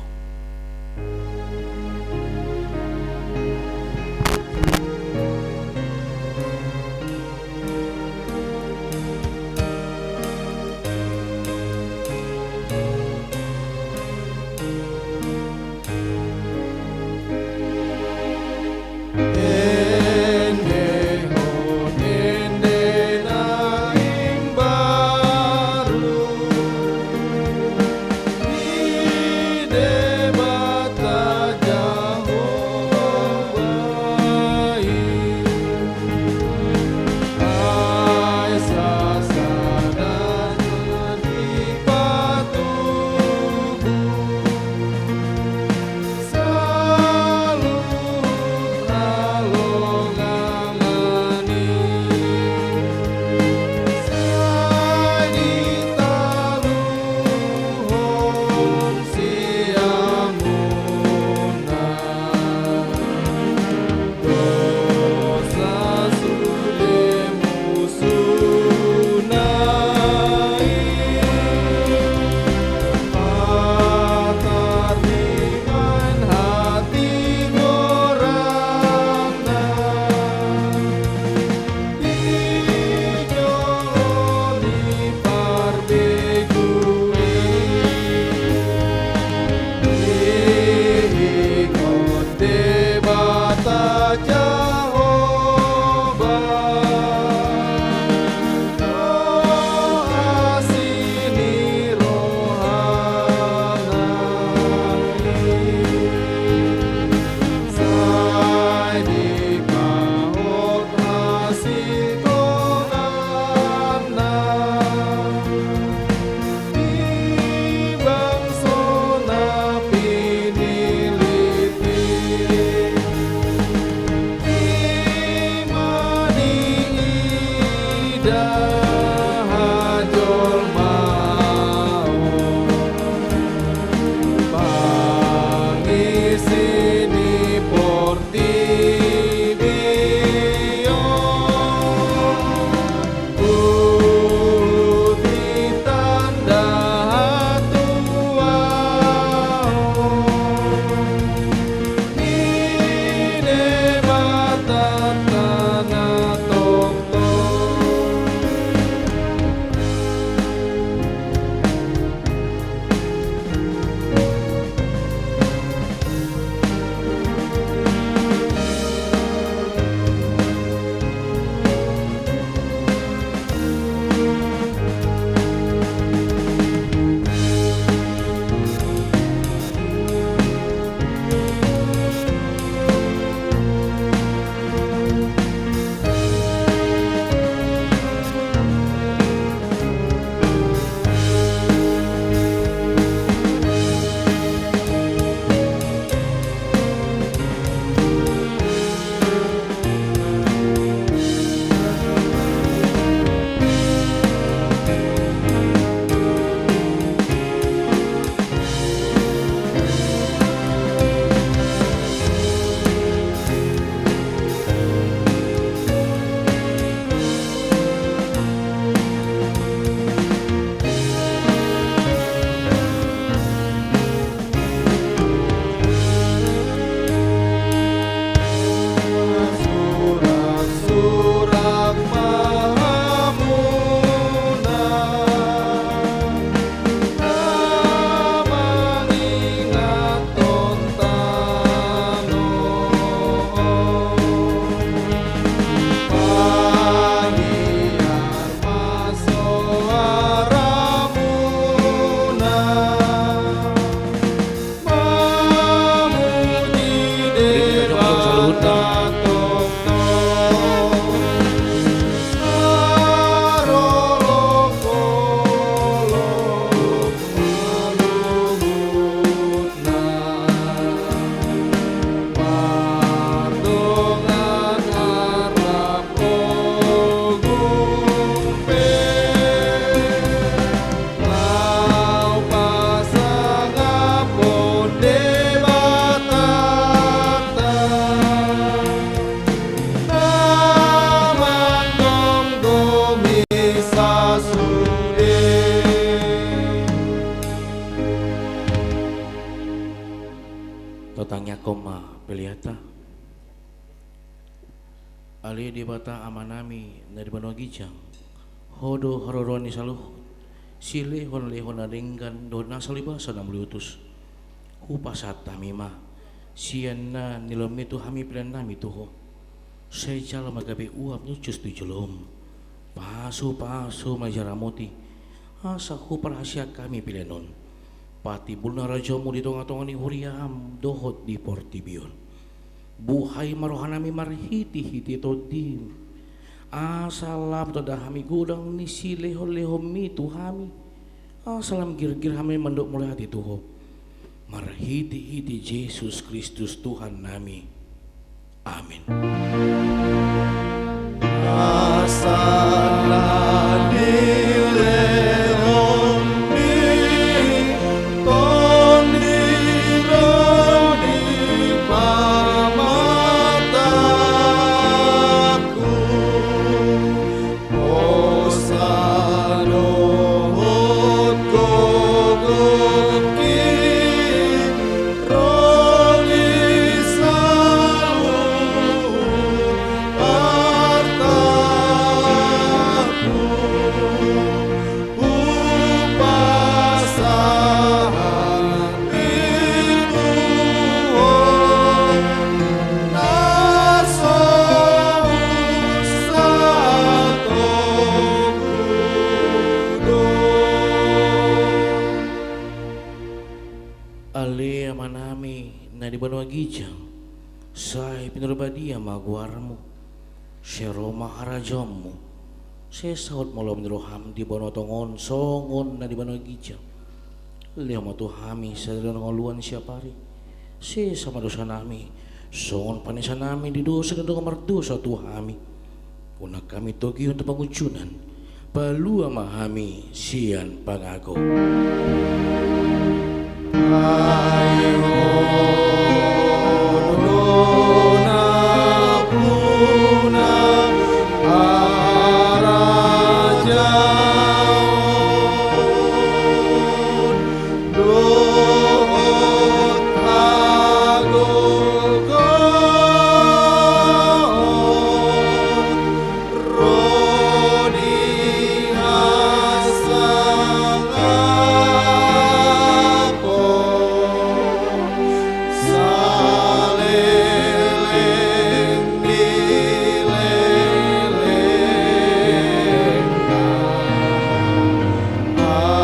Tangiangkon ma peleanta. Ale Debata Amanami na di banua ginjang, Ho do haroroan ni saluhut silehonlehon na denggan dohot nasa libasa na mauliutus. Hupasahat hami ma sian na nilehonmi tu hami peleannami tu Ho. Sai jala ma gabe uap ni uncus tu joloM. Pasupasu ma jala ramoti, asa huparhaseang hami pelean on patimbulna harajaonMu di tongatonga ni huriaM dohot di portibi on. Buhai ma rohanami marhitehite TondiM, asa lam tanda hami godang ni silehonlehonmi tu hami, asa lam girgir hami mandok mauliate tu Ho. Marhitehite Jesus Kristus Tuhannami. Amen. Asa na nilehonmi Tondi do di pamatangku. Hosa dohot gogotki ro di saluhut artangku. Hupasahat i tu Ho na so hunsatongku do. Ale Amanami na di banua ginjang, sai pinarbadia ma goarMu. Sai ro ma harajaonMu. Sai saut ma lomo ni rohaM di banua tonga on songon na di banua ginjang. Lehon ma tu hami sadari on hangoluan siapari. Sesa ma dosanami songon panesanami di dosa ni na mardosa tu hami. Unang hami togihon tu pangunjunan. Palua ma hami sian pangago. Ai Ho do nampuna harajaon dohot hagogoon ro di hasangapon saleleng ni lelengna. Amen.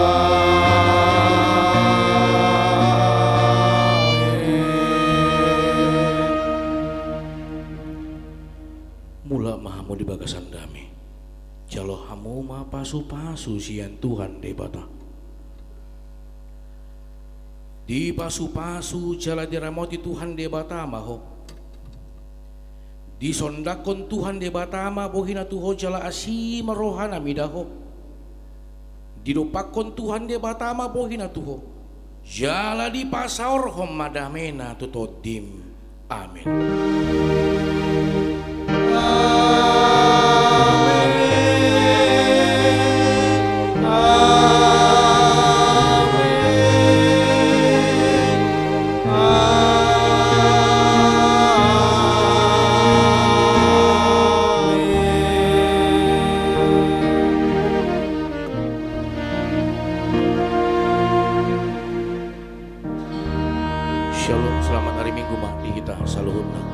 Mulak ma hamu di bagasan dame. Jalo hamu ma pasupasu sian Tuhan Debata. Dipasupasu jala diramoti Tuhan Debata ma ho. Disondangkon Tuhan Debata ma bohina tu ho jala asi ma rohana mida ho. Didompakkon Tuhan Debata ma bohina tu ho jala dipasaorhon ma damena tu tondim. Amen. Amen. Amen. Amen. Shalom, selamat hari Minggu ma di hita saluhutna.